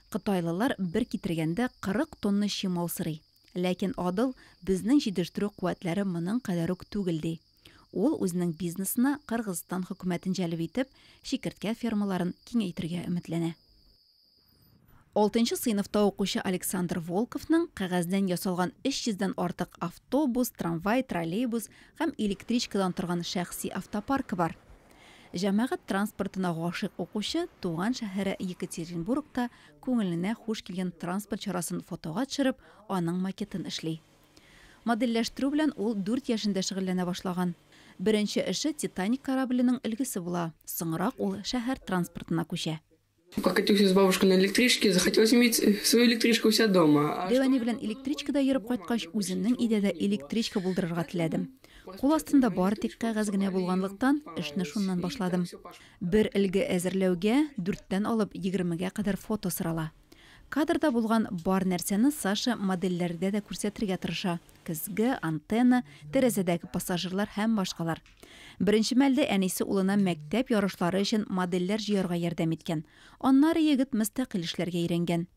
S18: Кытайлылар бер китергәндә 40 тонна чимал сорый. Ләкин Адыл безнең җитештерү куәтләре моның кадәр үк түгел ди. Ул үзенең бизнесына Кыргызстан хөкүмәтен җәлеп итеп, чикерткә фермаларын киңәйтергә өметләнә. Алтынчы сыйныфта укучы Александр Волковның кәгазьдән ясалган 300 дән артык автобус, трамвай, троллейбус һәм электричкадан торган шәхси автопаркы бар. Җәмәгать транспортына гашыйк укучы туган шәһәре Екатеринбургта күңеленә хуш килгән транспорт чарасын фотога төшереп, аның макетын эшли. Модельләштерү белән ул 4 яшендә шөгыльләнә башлаган. Беренче эше Титаник корабленең өлгесе була. Соңрак ул шәһәр транспортына күчә.
S20: Прокатился с бабушкой на электричке, захотелось иметь свою электричку у себя дома.
S18: Дәү әни белән электричкада йөреп кайткач, үземнең өйдә дә электричка булдырырга теләдем. Кул астында бары тик кәгазь генә булганлыктан, эшне шуннан башладым. Бер өлге әзерләүгә дүрттән алып егермегә кадәр фото сорала. Кадрда булган бар нәрсәне Саша модельләрдә дә күрсәтергә тырыша. Көзге, антенна, тәрәзәдәге пассажирлар һәм башкалар. Беренче мәлдә әнисе улына мәктәп ярышлары өчен модельләр җыярга ярдәм иткән. Аннары егет мөстәкыйль эшләргә өйрәнгән.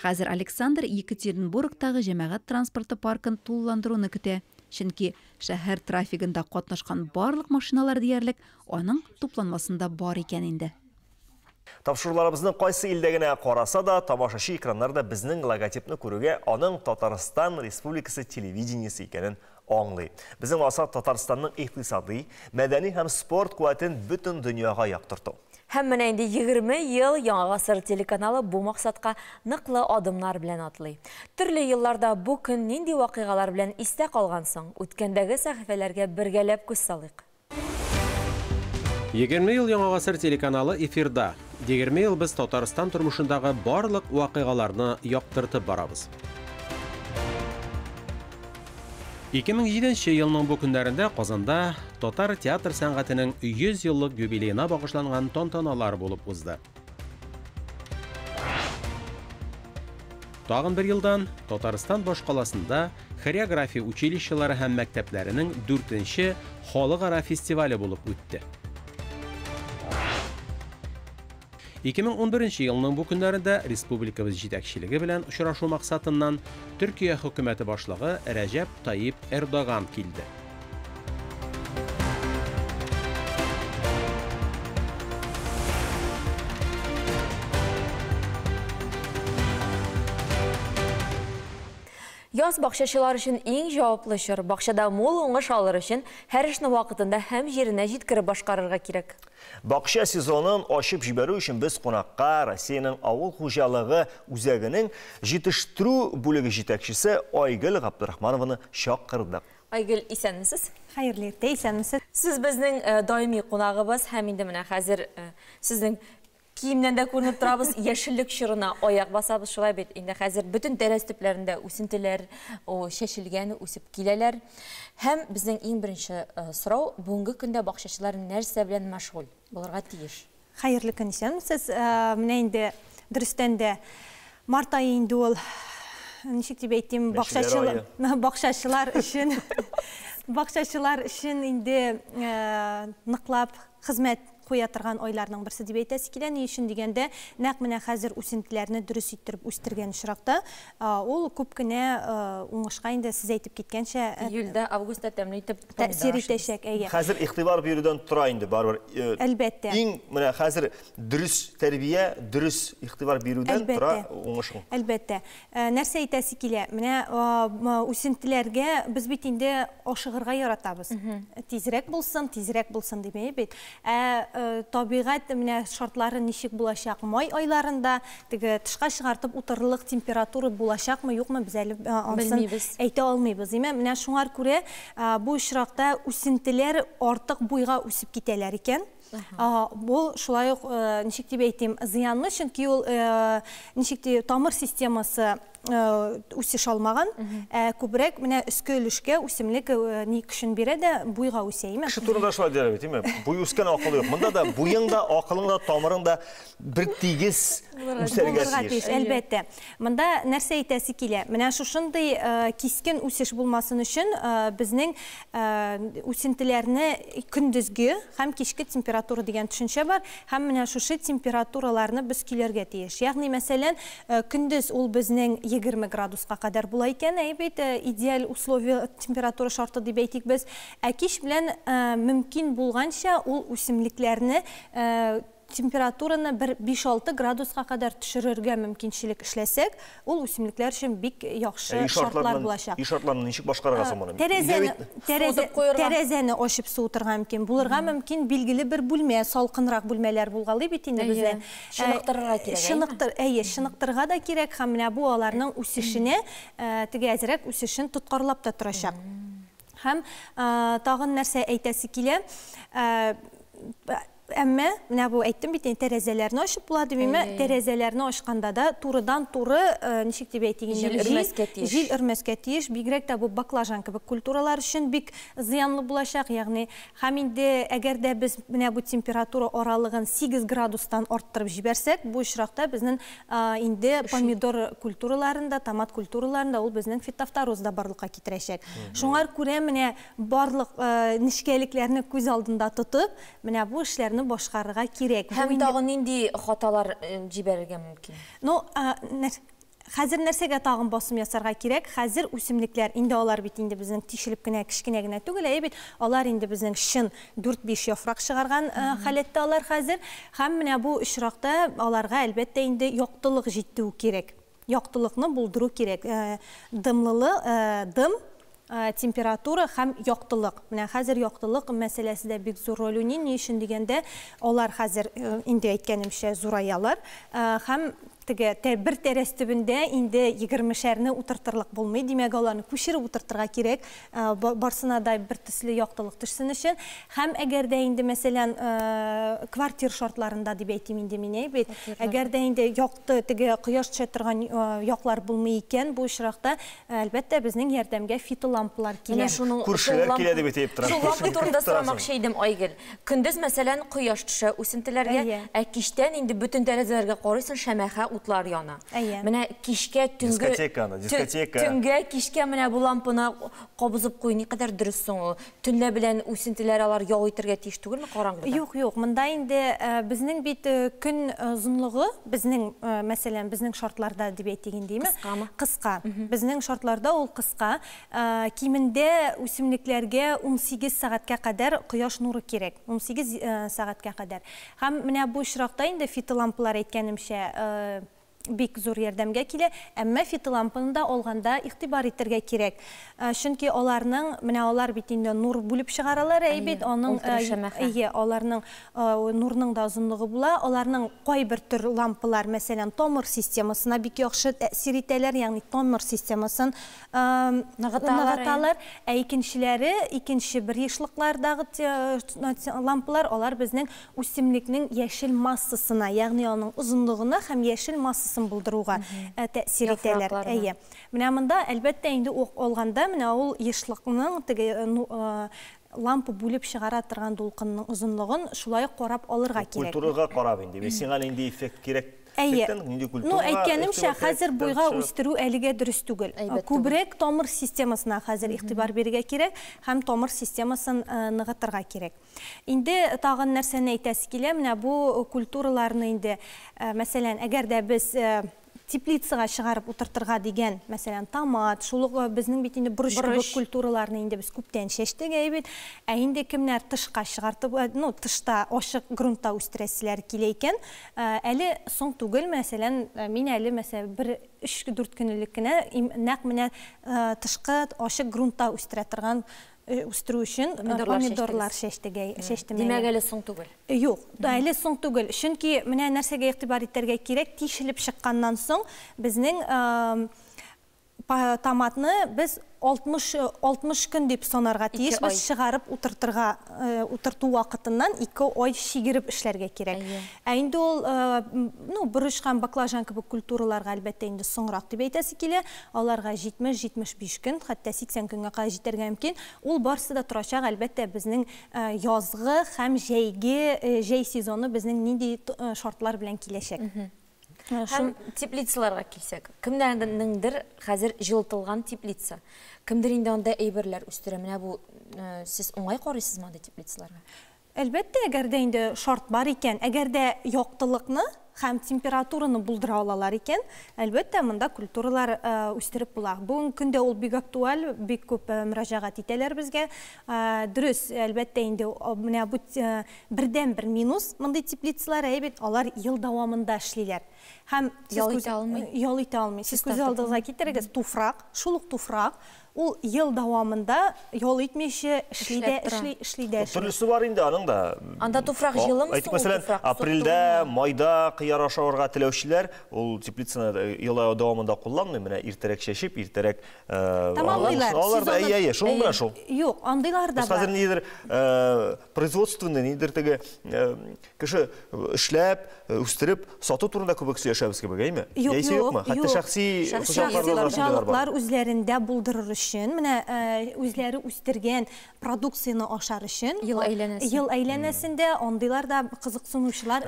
S18: Хәзер Александр Екатеринбургтагы җәмәгать транспорты паркын тулыландыруны көтә. Чөнки шәһәр трафигында катнашкан барлык машиналар диярлек аның тупланмасында бар икән инде.
S1: Тапшыруларыбызны кайсы илдә генә караса да, тамашачы экраннарда безнең логотипны күрүгә аның Татарстан Республикасы телевидениесе икәнен аңлый. Безнең максат Татарстанның икътисадый, мәдәни һәм спорт куәтен бөтен дөньяга яктырту.
S2: Һәм менә инде 20 ел Яңа гасыр телеканалы бу максатка ныклы адымнар белән атлый. Төрле елларда бу көн нинди вакыйгалар белән истә калган соң? Үткәндәге сәхифәләргә бергәләп күз салыйк.
S21: 20 ел Яңа гасыр телеканалы эфирда. 20 ел без Татарстан тормышындагы барлык вакыйгаларны яктыртып барабыз. 2007 елның бу көннәрендә Казанда татар театр сәнгатенең 100 еллык юбилеена багышланган тантаналар булып узды. Тагын бер елдан Татарстан башкаласында хореография училищелары һәм мәктәпләренең 4нче халыкара фестивале булып үтте. 2011 елның бу көннәрендә республикабыз җитәкчелеге белән очрашу максатыннан Төркия хөкүмәте башлыгы Рәҗәп Тайип Эрдоган килде.
S2: Яз бакчачылар өчен иң җаваплы чор. Бакчада мул уңыш алыр өчен һәр эшне вакытында һәм җиренә җиткереп башкарырга кирәк.
S1: Бакча сезонын ачып җибәрү өчен без кунакка Россиянең авыл хуҗалыгы үзәгенең җитештерү бүлеге җитәкчесе Айгөл Габдрахманованы чакырдык.
S2: Айгөл, исәнмесез?
S22: Хәерле иртә, исәнмесез.
S2: Сез безнең даими кунагыбыз һәм инде менә хәзер сезнең киемнән дә күренеп торабыз, яшеллек чорына аяк басабыз, шулай бит. Инде хәзер бөтен тәрәз төпләрендә үсентеләр чәчелгән, үсеп киләләр. Һәм безнең иң беренче сорау, бүгенге көндә бакчачылар нәрсә белән мәшгуль булырга тиеш?
S22: Хәерле көн, исәнмесез. Менә инде дөрестән дә март ае инде ул, ничек дип әйтим, бакчачылар өчен, бакчачылар өчен инде ныклап хезмәт куя торган айларның берсе дип әйтәсе килә. Ни өчен дигәндә, нәкъ менә хәзер үсентеләрне дөрес иттереп үстергән очракта, ул күп кенә уңышка инде сез әйтеп киткәнчә,
S2: июльдә, августта тәмле итеп
S22: тәэсир итәчәк, әйе.
S1: Хәзер игътибар бирүдән тора инде барыбер.
S22: Әлбәттә.
S1: Иң менә хәзер дөрес тәрбия, дөрес игътибар бирүдән тора уңышың.
S22: Әлбәттә. Нәрсә әйтәсе килә? Менә үсентеләргә без бит инде ашыгырга яратабыз. Тизрәк булсын, тизрәк булсын дип бит. Табигать менә шартлары ничек булачак май айларында, теге тышка чыгартып утырырлык температура булачакмы, юкмы, без әле анысын әйтә алмыйбыз. Димәк, менә шуңар күрә бу очракта үсентеләр артык буйга үсеп китәләр икән. Бу шулай ук, ничек дип әйтим, зыянлы, чөнки ул ничек дип тамыр системасы үсеш алмаган, ә күбрәк менә өске өлешкә үсемлек ни көчен бирә дә буйга үсә, име?
S1: Кеше турында шулай диләр бит, име? Буй үскән акыл юк. Монда да буең да, акылың да, тамырың да бер тигез үсәргә тиеш.
S22: Әлбәттә. Монда нәрсә әйтәсе килә? Менә шушындый кискен үсеш булмасын өчен безнең үсентеләрне көндезге һәм кичке температура дигән төшенчә бар, һәм менә шушы температураларны без көйләргә тиеш. Ягъни, мәсәлән, көндез ул безнең 20 градуска кадәр була икән, әй бит, идеаль условие температура шарты дип әйтик без. Ә кич белән мөмкин булганча ул үсемлекләрне температураны бер 5-6 градуска кадәр төшерергә мөмкинчелек эшләсәк, ул үсемлекләр өчен бик яхшы шартлар булачак.
S1: Өй шартларын ничек башкарырга соң моны?
S22: Тәрәзәне ачып суытырга мөмкин. Булырга мөмкин билгеле бер бүлмә, салкынрак бүлмәләр булгалый бит инде бездә.
S2: Чыныктырырга кирәк.
S22: Әйе, чыныктырырга да кирәк, һәм менә бу аларның үсешенә, теге әзрәк үсешен тоткарлап та торачак. Һәм тагын нәрсә әйтәсе килә? Әмма, менә бу әйттем бит, тәрәзәләрне ачып була димме? Тәрәзәләрне ачканда да турыдан-туры, ничек дип әйтик инде, җил өрмәскә тиеш. Бигрәк тә бу баклажан кебек культуралар өчен бик зыянлы булачак, ягъни һәм инде әгәр дә без менә бу температура аралыгын 8 градустан арттырып җибәрсәк, бу очракта безнең инде помидор культураларында, томат культураларында ул безнең фитофтороз да барлыкка китерәчәк. Шуңар күрә менә барлык нечкәлекләрне күз алдында тотып, менә бу эшләрне башкарырга кирәк.
S2: Һәм тагын нинди хаталар җибәрергә мөмкин?
S22: Ну, хәзер нәрсәгә тагын басым ясарга кирәк? Хәзер үсемлекләр, инде алар бит инде безнең тишелеп кенә, кечкенә генә түгел, әйе бит, алар инде безнең чын 4-5 яфрак чыгарган халәттә алар хәзер. Һәм менә бу очракта аларга әлбәттә инде яктылык җитү кирәк. Яктылыкны булдыру кирәк. Дымлылы, дым, температура һәм яктылык. Менә хәзер яктылык мәсьәләсе дә бик зур роль уйный. Ни өчен дигәндә, алар хәзер инде әйткәнемчә зураялар һәм теге бер тәрәз төбендә инде 20-шәрне утыртырлык булмый. Димәк, аларны күчереп утыртырга кирәк, барсына да бер төсле яктылык төшсен өчен. Һәм әгәр дә инде, мәсәлән, квартир шартларында дип әйтим инде мин, әйбит, әгәр дә инде якты, теге кояш төшә торган яклар булмый икән, бу очракта, әлбәттә, безнең ярдәмгә фитолампалар килә.
S1: Күршеләр килә дип әйтеп торам.
S2: Шул лампа турында сорамакчы идем, Айгөл. Көндез, мәсәлән, кояш төшә үсентеләргә, ә кичтән инде бөтен тәрәзәләргә карыйсың, шәмәхә утлар яна. Менә кичкә, төнгә, төнгә, кичкә менә бу лампаны кабызып кую никадәр дөрес соң ул? Төнлә белән үсентеләр алар ял итәргә тиеш түгелме караңгыда?
S22: Юк, юк. Монда инде безнең бит көн озынлыгы, безнең, мәсәлән, безнең шартларда дип әйтик инде, кыскамы? Кыска. Безнең шартларда ул кыска. Кимендә үсемлекләргә 18 сәгатькә кадәр кояш нуры кирәк. 18 сәгатькә кадәр. Һәм менә бу очракта инде фитолампалар әйткәнемчә бик зур ярдәмгә килә, әмма фитолампаны да алганда игътибар итәргә кирәк. Чөнки аларның, менә алар бит инде нур бүлеп чыгаралар, әй бит, аның, әйе, аларның нурның да озынлыгы була. Аларның кайбер төр лампалар, мәсәлән, тамыр системасына бик яхшы тәэсир итәләр, ягъни тамыр системасын ныгыталар. Ә икенчеләре, икенче бер ешлыклардагы лампалар, алар безнең үсемлекнең яшел массасына, ягъни аның озынлыгына һәм яшел массасын булдыруга тәэсир итәләр. Әйе. Менә монда әлбәттә инде алганда менә ул ешлыкның теге лампа бүлеп чыгара торган дулкынның озынлыгын шулай карап алырга кирәк.
S1: Культурага карап инде. Сиңа нинди эффект кирәк?
S22: Әйе. Ну, әйткәнемчә, хәзер буйга үстерү әлегә дөрес түгел. Күбрәк тамыр системасына хәзер игътибар бирергә кирәк һәм тамыр системасын ныгытырга кирәк. Инде тагын нәрсәне әйтәсе килә, менә бу культураларны инде, мәсәлән, әгәр дә без теплицага чыгарып утыртырга дигән, мәсәлән, томат, шул ук безнең бит инде борыч кебек культураларны инде без күптән чәчтек, әйе бит. Ә инде кемнәр тышка чыгартып, ну, тышта ачык грунтта үстерәселәр килә икән, әле соң түгел, мәсәлән, мин әле, мәсәлән, бер 3-4 көн элек кенә нәкъ менә тышкы ачык грунтта үстерә торган үстерү өчен помидорлар чәчтем.
S2: Димәк, әле соң түгел.
S22: Юк, әле соң түгел. Чөнки менә нәрсәгә игътибар итәргә кирәк, тишелеп чыкканнан соң безнең томатны без 60 60 көн дип санарга тиешбез, чыгарып утыртырга утырту вакытыннан 2 ай чигереп эшләргә кирәк. Ә инде ул, ну, борыч һәм баклажан кебек культураларга, әлбәттә, инде соңрак дип әйтәсе килә. Аларга 70-75 көн, хәтта 80 көнгә кадәр җитәргә мөмкин. Ул барысы да торачак, әлбәттә, безнең язгы һәм җәйге, җәй сезоны безнең нинди шартлар белән киләчәк.
S2: Һәм теплицаларга килсәк, кемнәрнеңдер хәзер җылытылган теплица, кемдер инде анда әйберләр үстерә. Менә бу сез уңай карыйсызмы андый теплицаларга?
S22: Әлбәттә, әгәр дә инде шарт бар икән, әгәр дә яктылыкны һәм температураны булдыра алалар икән, әлбәттә, монда культуралар үстереп була. Бүгенге көндә ул бик актуаль, бик күп мөрәҗәгать итәләр безгә. Дөрес, әлбәттә, инде менә бу бердәнбер минус мондый теплицалар, әйе бит, алар ел дәвамында эшлиләр. Һәм
S2: ял итә алмый.
S22: Ял итә алмый. Сез күз алдыгызга китерегез, туфрак, шул ук туфрак, ул ел дәвамында ял итмичә эшли дә эшли, эшли дә эшли.
S1: Төрлесе бар инде аның да.
S2: Анда туфрак җылымы соң?
S1: Мәсәлән, апрельдә, майда кыяр ашарга теләүчеләр ул теплицаны ел дәвамында кулланмый, менә иртәрәк чәчеп, иртәрәк
S22: тамамлыйлар.
S1: Алар да, әйе, әйе, шул менә шул.
S22: Юк, андыйлар да бар.
S1: Хәзер нидер производственный, нидер теге кеше эшләп, үстереп, сату турында күбрәк сөйләшәбез кебек, әйме?
S22: Юк,
S1: Яисә
S22: юк,
S1: юкмы? Хәтта
S22: юк.
S1: шәхси
S22: Шәхси
S1: хуҗалыкларда да шундыйлар бар.
S22: хуҗалыклар үзләрендә булдырыр өчен, менә үзләре үстергән продукцияне ашар өчен,
S2: Ел әйләнәсе.
S22: Ел әйләнәсендә андыйлар да кызыксынучылар,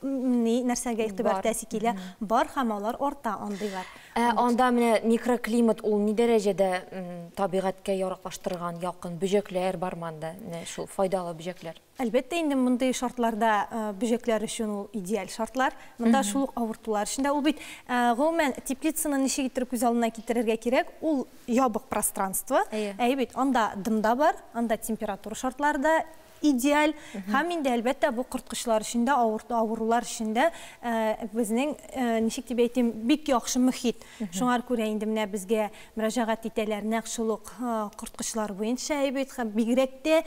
S22: ни нәрсәгә игътибар итәсе килә, бар һәм алар арта андыйлар.
S2: Ә анда менә микроклимат ул ни дәрәҗәдә табигатькә яраклаштырган якын бөҗәкләр бармы анда? Менә шул файдалы бөҗәкләр.
S22: Әлбәттә, инде мондый шартларда бөҗәкләр өчен ул идеаль шартлар. Монда шул ук авыртулар өчен дә ул бит, гомумән, теплицаны ничек иттереп күз алдына китерергә кирәк, ул ябык пространство. Әйе бит, анда дым да бар, анда температура шартлары да идеаль. Һәм инде, әлбәттә, бу корткычлар өчен дә, авырулар өчен дә безнең, ничек дип әйтим, бик яхшы мөхит. Шуңар күрә инде менә безгә мөрәҗәгать итәләр нәкъ шул ук корткычлар буенча, әйе бит, һәм бигрәк тә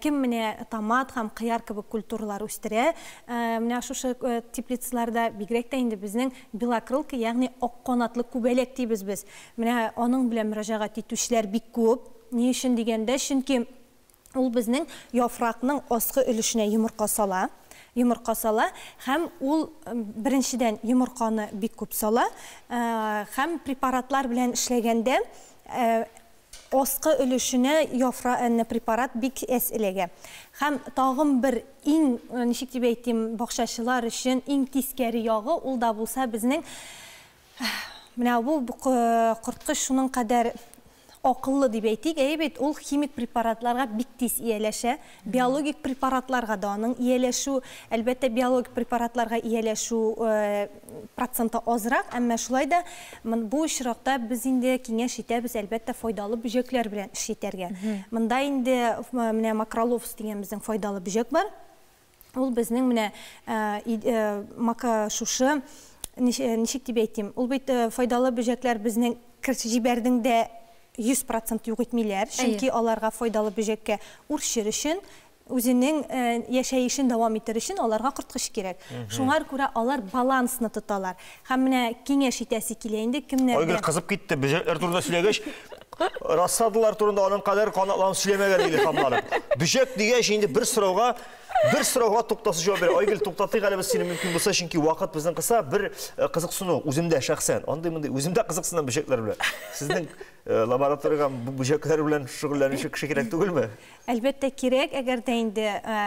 S22: кем менә томат һәм кыяр кебек культуралар үстерә, менә шушы теплицаларда бигрәк тә инде безнең белокрылка, ягъни ак канатлы күбәләк дибез без. Менә аның белән мөрәҗәгать итүчеләр бик күп. Ни өчен дигәндә, чөнки ул безнең яфракның аскы өлешенә йомырка сала. Йомырка сала һәм ул беренчедән йомырканы бик күп сала, һәм препаратлар белән эшләгәндә аскы өлешенә яфракны препарат бик әз эләгә. Һәм тагын бер иң, ничек дип әйтим, бакчачылар өчен иң тискәре ягы ул да булса безнең менә бу корткыч шуның кадәр акыллы дип әйтик, әйе бит, ул химик препаратларга бик тиз ияләшә. Биологик препаратларга да аның ияләшү, әлбәттә, биологик препаратларга ияләшү проценты азрак, әмма шулай да бу очракта без инде киңәш итәбез, әлбәттә, файдалы бөҗәкләр белән эш итәргә. Монда инде менә макроловс дигән безнең файдалы бөҗәк бар. Ул безнең менә шушы, ничек дип әйтим, ул бит файдалы бөҗәкләр безнең керч җибәрдең дә 100% юк итмиләр, чөнки аларга файдалы бөҗәккә үрчер өчен, үзенең яшәешен дәвам итер өчен аларга корткыч кирәк. Шуңар күрә алар балансны тоталар. Һәм менә киңәш итәсе килә инде кемнәргә.
S1: Айгөл кызып китте, бөҗәкләр турында сөйләгәч, рассадалар турында аның кадәр канатланып сөйләмәгән иде Илһамланып. Бөҗәк дигәч инде бер сорауга, бер сорауга туктаусыз җавап бирә. Айгөл, туктатыйк әле без сине мөмкин булса, чөнки вакыт безнең кыса. Бер кызыксыну үземдә шәхсән, андый-мондый үземдә кызыксынам бөҗәкләр белән. Сезнең лабораториягә бу бөҗәкләр белән шөгыльләнүче кеше кирәк түгелме?
S22: Әлбәттә кирәк, әгәр дә инде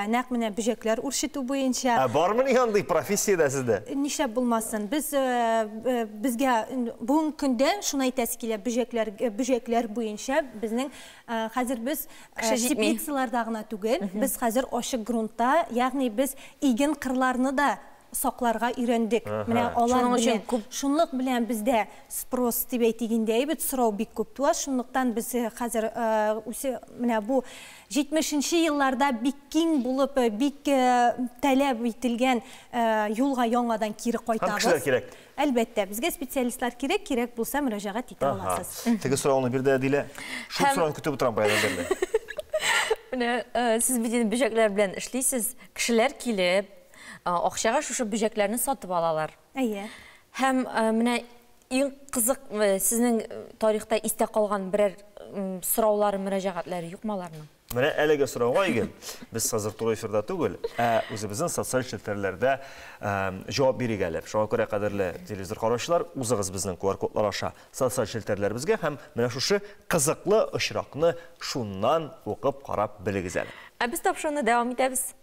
S22: нәкъ менә бөҗәкләр үрчетү буенча.
S1: Ә бармы ни андый профессиядә сездә?
S22: Нишләп булмасын? Без безгә бүгенге көндә шуны әйтәсе килә, бөҗәкләр буенча безнең хәзер без
S2: Кеше җитми.
S22: теплицаларда гына түгел, без хәзер ачык грунтта, ягъни без иген кырларны да сакларга өйрәндек. Менә алар
S2: Шуның өчен
S22: белән
S2: күп
S22: шунлык белән бездә спрос дип әйтик инде, әйбәт сорау бик күп туа. Шунлыктан без хәзер үсе менә бу җитмешенче елларда бик киң булып, бик таләп ителгән юлга яңадан кире
S1: Һәм кешеләр
S22: кайтабыз.
S1: кирәк.
S22: Әлбәттә, безгә специалистлар кирәк, кирәк булса мөрәҗәгать итә аласыз.
S1: Теге сорауны бирде Әдилә. Шул сорауны көтеп утырам баядан бирле.
S2: Менә сез бит инде бөҗәкләр белән эшлисез. Кешеләр килеп, акчага шушы бөҗәкләрне сатып алалар.
S22: Әйе.
S2: Һәм менә Иң кызык сезнең тарихта истә калган берәр сораулары, мөрәҗәгатьләре юкмы аларның?
S1: Менә әлеге сорауга Игел, без хәзер туры эфирда түгел, ә үзебезнең социаль челтәрләрдә җавап бирик әле. Шуңа күрә, кадерле телевизор караучылар, узыгыз безнең QR-кодлар аша социаль челтәрләребезгә һәм менә шушы кызыклы очракны шуннан укып карап белегез әле.
S2: Ә без тапшыруны дәвам итәбез.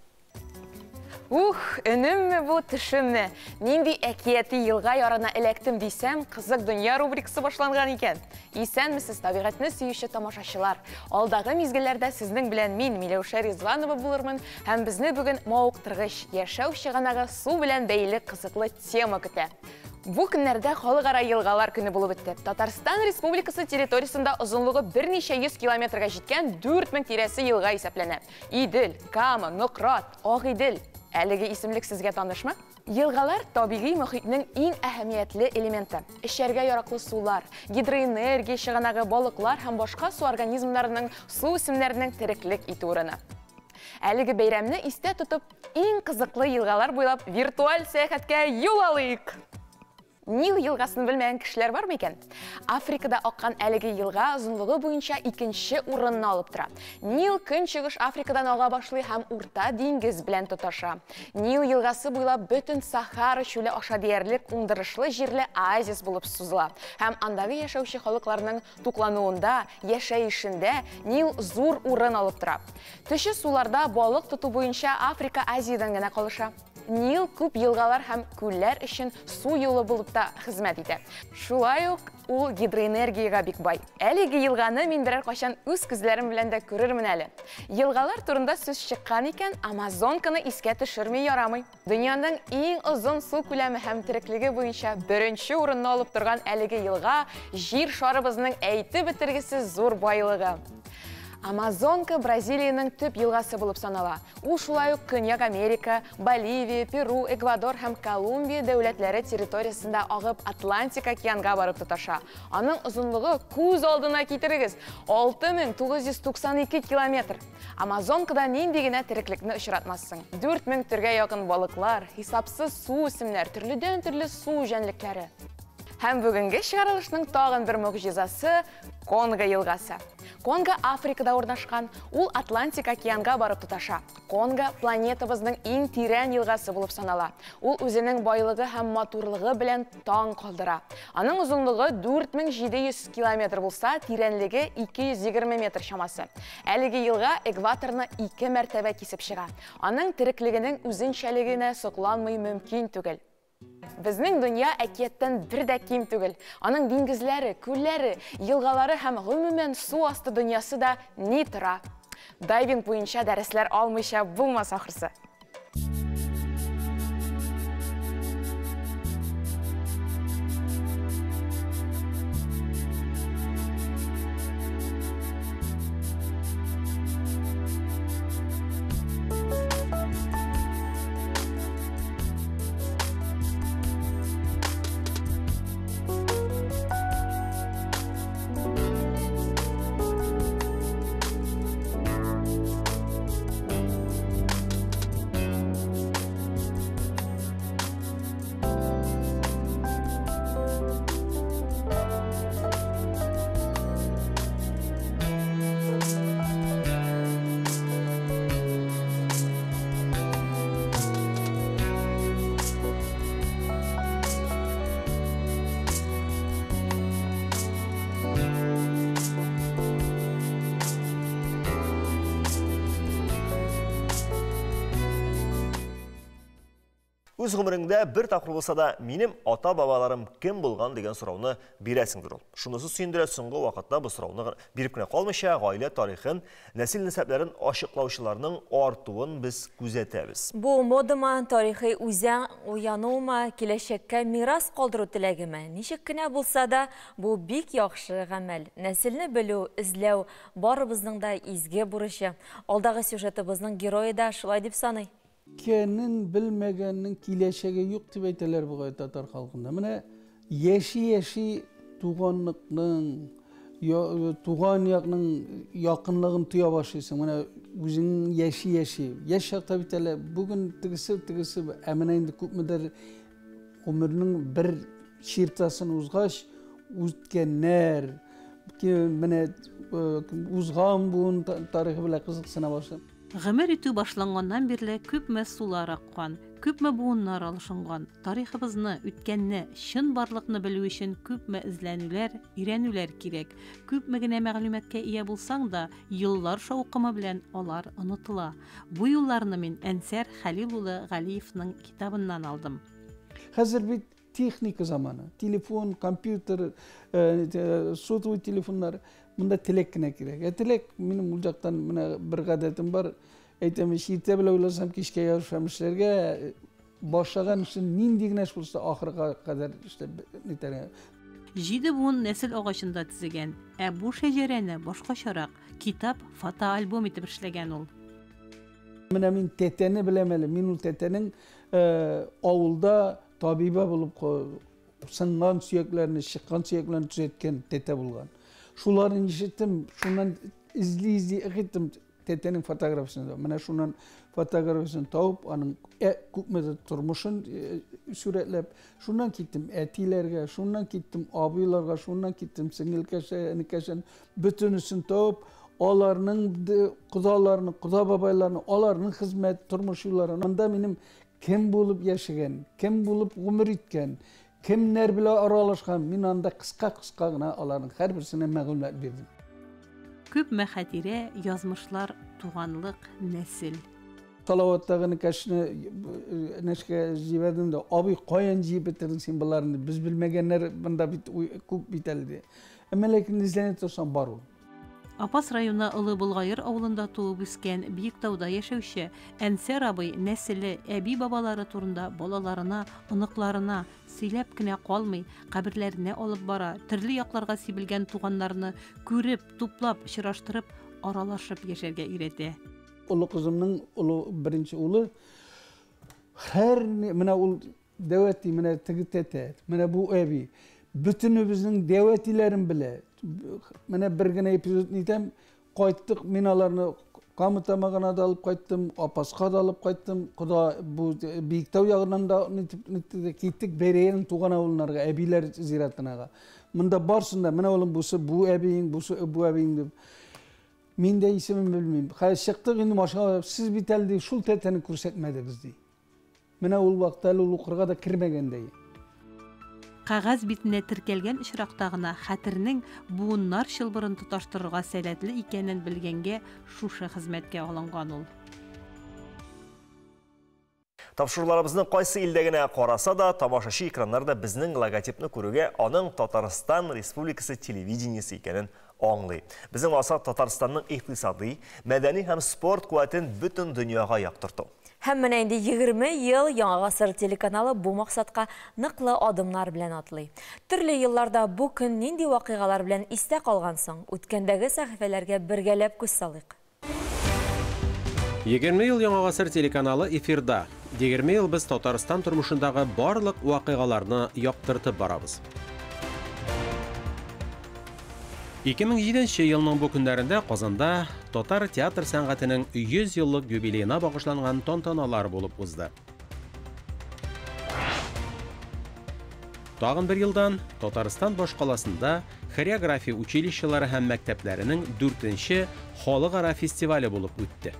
S3: Ух, өнемме бу, төшемме? Нинди әкияти елга ярына эләктем дисәм, Кызык дөнья рубрикасы башланган икән. Исәнмесез, табигатьне сөюче тамашачылар. Алдагы мизгелләрдә сезнең белән мин, Миләүшә Ризванова булырмын һәм безне бүген мавыктыргыч, яшәү чыганагы су белән бәйле кызыклы тема көтә. Бу көннәрдә Халыкара елгалар көне булып үтте. Татарстан Республикасы территориясендә озынлыгы берничә йөз километрга җиткән 4000 тирәсе елга исәпләнә. Идел, Кама, Нократ, Агыйдел. Әлеге исемлек сезгә танышмы? Елгалар табигый мохитнең иң әһәмиятле элементы. Эчәргә яраклы сулар, гидроэнергия чыганагы, балыклар һәм башка су организмнарының, су үсемнәренең тереклек итү урыны. Әлеге бәйрәмне истә тотып, иң кызыклы елгалар буйлап виртуаль сәяхәткә юл алыйк! Нил елгасын белмәгән кешеләр бармы икән? Африкада аккан әлеге елга озынлыгы буенча икенче урынны алып тора. Нил Көнчыгыш Африкадан ага башлый һәм Урта диңгез белән тоташа. Нил елгасы буйлап бөтен Сахара чүле аша диярлек уңдырышлы җирле оазис булып сузыла. Һәм андагы яшәүче халыкларның туклануында, яшәешендә Нил зур урын алып тора. Төче суларда балык тоту буенча Африка Азиядән генә калыша. Нил күп елгалар һәм күлләр өчен су юлы булып та хезмәт итә. Шулай ук ул гидроэнергиягә бик бай. Әлеге елганы мин берәр кайчан үз күзләрем белән дә күрермен әле. Елгалар турында сүз чыккан икән, Амазонканы искә төшерми ярамый. Дөньяның иң озын су күләме һәм тереклеге буенча беренче урынны алып торган әлеге елга Җир шарыбызның әйтеп бетергесез зур байлыгы. Амазонка Бразилиянең төп елгасы булып санала. Ул шулай ук Көньяк Америка, Боливия, Перу, Эквадор һәм Колумбия дәүләтләре территориясендә агып Атлантик океанга барып тоташа. Аның озынлыгы, күз алдына китерегез, 6992 километр. Амазонкада нинди генә тереклекне очратмассың. 4000 төргә якын балыклар, хисапсыз су үсемнәр, төрледән-төрле су җәнлекләре. Һәм бүгенге чыгарылышның тагын бер могҗизасы Конго елгасы. Конго Африкада урнашкан, ул Атлантик океанга барып тоташа. Конго планетабызның иң тирән елгасы булып санала. Ул үзенең байлыгы һәм матурлыгы белән таң калдыра. Аның озынлыгы 4700 километр булса, тирәнлеге 220 метр чамасы. Әлеге елга экваторны ике мәртәбә кисеп чыга. Аның тереклегенең үзенчәлегенә сокланмый мөмкин түгел. Безнең дөнья әкияттән бер дә ким түгел. Аның диңгезләре, күлләре, елгалары һәм гомумән су асты дөньясы да ни тора. Дайвинг буенча дәресләр алмыйча булмас ахрысы.
S1: Үз гомереңдә бер тапкыр булса да минем ата-бабаларым кем булган дигән сорауны бирәсеңдер ул. Шунысы сөендерә, соңгы вакытта бу сорауны биреп кенә калмыйча, гаилә тарихын, нәсел-нәсәпләрен ачыклаучыларның артуын без күзәтәбез.
S2: Бу модамы, тарихи үзаң уянумы, киләчәккә мирас калдыру теләгеме? Ничек кенә булса да, бу бик яхшы гамәл. Нәселне белү, эзләү барыбызның да изге бурычы. Алдагы сюжетыбызның герое да шулай дип саный.
S4: Үткәнен белмәгәннең киләчәге юк дип әйтәләр бугай татар халкында. Менә яши-яши туганлыкның, туган якның якынлыгын тоя башлыйсың. Менә үзең яши-яши. Яшь чакта бит әле бүген тегесе, тегесе, ә менә инде күпмедер гомернең бер чиртасын узгач, үткәннәр, менә узган буын тарихы белән кызыксына башладым.
S6: Гомер итү башланганнан бирле күпме сулар аккан, күпме буыннар алышынган, тарихыбызны, үткәнне, чынбарлыкны белү өчен күпме эзләнүләр, өйрәнүләр кирәк. Күпме генә мәгълүматка ия булсаң да, еллар шаукымы белән алар онытыла. Бу юлларны мин Әнсәр Хәлил улы Галиевның китабыннан алдым.
S4: Хәзер бит техника заманы. Телефон, компьютер, сотовый телефоннар. Монда теләк кенә кирәк. Ә теләк, минем ул жактан менә бер гадәтем бар. Әйтәм, иртә белән уйласам, кичкә ябышам эшләргә. Башлаган эшен нинди генә эш булса, ахырга кадәр эшләп нитәргә.
S6: Җиде буын нәсел агачында төзегән. Ә бу шәҗәрәне башкачарак, китап, фотоальбом итеп эшләгән ул.
S4: Менә мин тәтәне беләм әле. Мин ул тәтәнең авылда табиба булып сынган сөякләрне, чыккан сөякләрне төзәткән тәтә булган. Шуларын ишеттем, шуннан эзли-эзли итем тәтәнең фотографиясен. Менә шуннан фотографиясен табып, аның күпмедер тормышын сурәтләп, шуннан киттем әтиләргә, шуннан киттем абыйларга, шуннан киттем сеңелкәшә, энекәшә, бөтенесен табып, аларның кодаларны, кода бабайларны, аларның хезмәт, тормыш юлларын. Анда минем кем булып яшәгән, кем булып гомер иткән, кемнәр белән аралашкан, мин анда кыска-кыска гына аларның һәрберсенә мәгълүмат бирдем.
S6: Күпме хатирә, язмышлар, туганлык, нәсел.
S4: Салаваттагы энекәшне нәшкә җибәрдем дә, абый, каян җыеп бетердең син боларны? Без белмәгәннәр монда бит күп бит әле ди. Әмма ләкин эзләнеп торсаң бар ул.
S6: Апас районы Олы Болгаер авылында туып үскән, Биектауда яшәүче Әнсәр абый нәселе, әби-бабалары турында балаларына, оныкларына сөйләп кенә калмый, каберләренә алып бара, төрле якларга сибелгән туганнарны күреп, туплап, очраштырып, аралашып яшәргә өйрәтә.
S4: Олы кызымның олы беренче улы һәр менә ул дәүәти, менә теге тәтә, менә бу әби, бөтенебезнең дәүәтиләрен белә. Менә бер генә эпизод нитәм, кайттык, мин аларны Кама Тамагына да алып кайттым, Апаска да алып кайттым, кода бу Биектау ягыннан да киттек Бәрәйнең туган авылларга, әбиләр зиратынага. Монда барсын да, менә улым бусы бу әбиең, бусы бу әбиең дип. Мин дә исемен белмим. Хәзер чыктык инде машинага, сез бит әле ди, шул тәтәне күрсәтмәдегез ди. Менә ул вакытта әле ул укырга да кермәгән дә.
S6: Кәгазь битенә теркәлгән очракта гына хәтернең буыннар чылбырын тоташтырырга сәләтле икәнен белгәнгә шушы хезмәткә алынган ул.
S1: Тапшыруларыбызны кайсы илдә генә караса да, тамашачы экраннарда безнең логотипны күрүгә аның Татарстан Республикасы телевидениесе икәнен аңлый. Безнең максат Татарстанның икътисади, мәдәни һәм спорт куәтен бөтен дөньяга яктырту.
S2: Һәм менә инде 20 ел Яңа гасыр телеканалы бу максатка ныклы адымнар белән атлый. Төрле елларда бу көн нинди вакыйгалар белән истә калган соң, үткәндәге сәхифәләргә бергәләп күз салыйк.
S21: 20 ел Яңа гасыр телеканалы эфирда. 20 ел без Татарстан тормышындагы барлык вакыйгаларны яктыртып барабыз. 2007 елның бу көннәрендә Казанда татар театр сәнгатенең 100 еллык юбилеена багышланган тантаналар булып узды. Тагын бер елдан Татарстан башкаласында хореография училищелары һәм мәктәпләренең 4-нче халыкара фестивале булып үтте.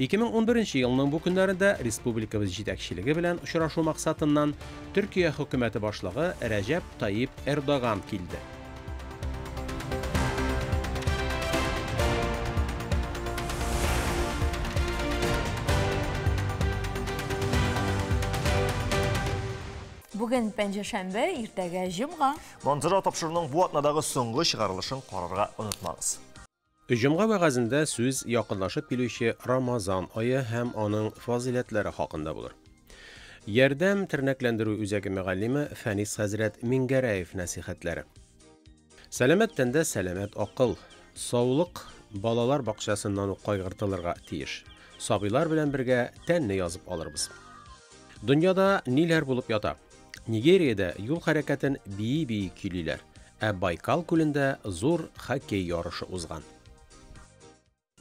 S21: 2011 елның бу көннәрендә республикабыз җитәкчелеге белән очрашу максатыннан Төркия хөкүмәте башлыгы Рәҗәп Тайип Эрдоган килде.
S2: Бүген пәнҗешәмбе, иртәгә җомга.
S1: Манзара тапшыруның бу атнадагы соңгы чыгарылышын карарга онытмагыз.
S21: Җомга вәгазендә сүз якынлашып килүче Рамазан ае һәм аның фазыйләтләре хакында булыр. Ярдәм тернәкләндерү үзәге мөгаллиме Фәнис хәзрәт Мингәрәев нәсихәтләре. Сәламәт тәндә сәламәт акыл, саулык балалар бакчасыннан ук кайгыртылырга тиеш. Сабыйлар белән бергә тәнне язып алырбыз. Дөньяда ниләр булып ята? Нигериядә юл хәрәкәтен бии-бии көйлиләр, ә Байкал күлендә зур хоккей ярышы узган.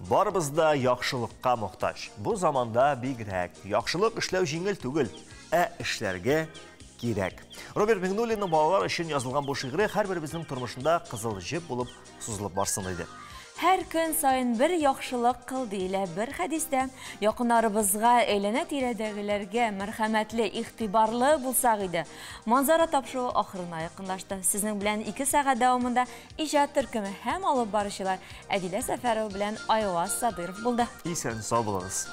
S1: Барыбыз да яхшылыкка мохтаҗ. Бу заманда бигрәк. Яхшылык эшләү җиңел түгел. ә эшләргә кирәк. Роберт Миңнуллинның балалар өчен язылган бу шигыре һәрберебезнең тормышында кызыл җеп булып сузылып барсын иде.
S2: Һәр көн саен бер яхшылык кыл диелә бер хәдистә. Якыннарыбызга, әйләнә-тирәдәгеләргә мәрхәмәтле, игътибарлы булсак иде. Манзара тапшыруы ахырына якынлашты. Сезнең белән 2 сәгать дәвамында иҗат төркеме һәм алып баручылар Әдилә Сәфәрова белән Айваз Садыров булды.
S1: Исән-сау булыгыз.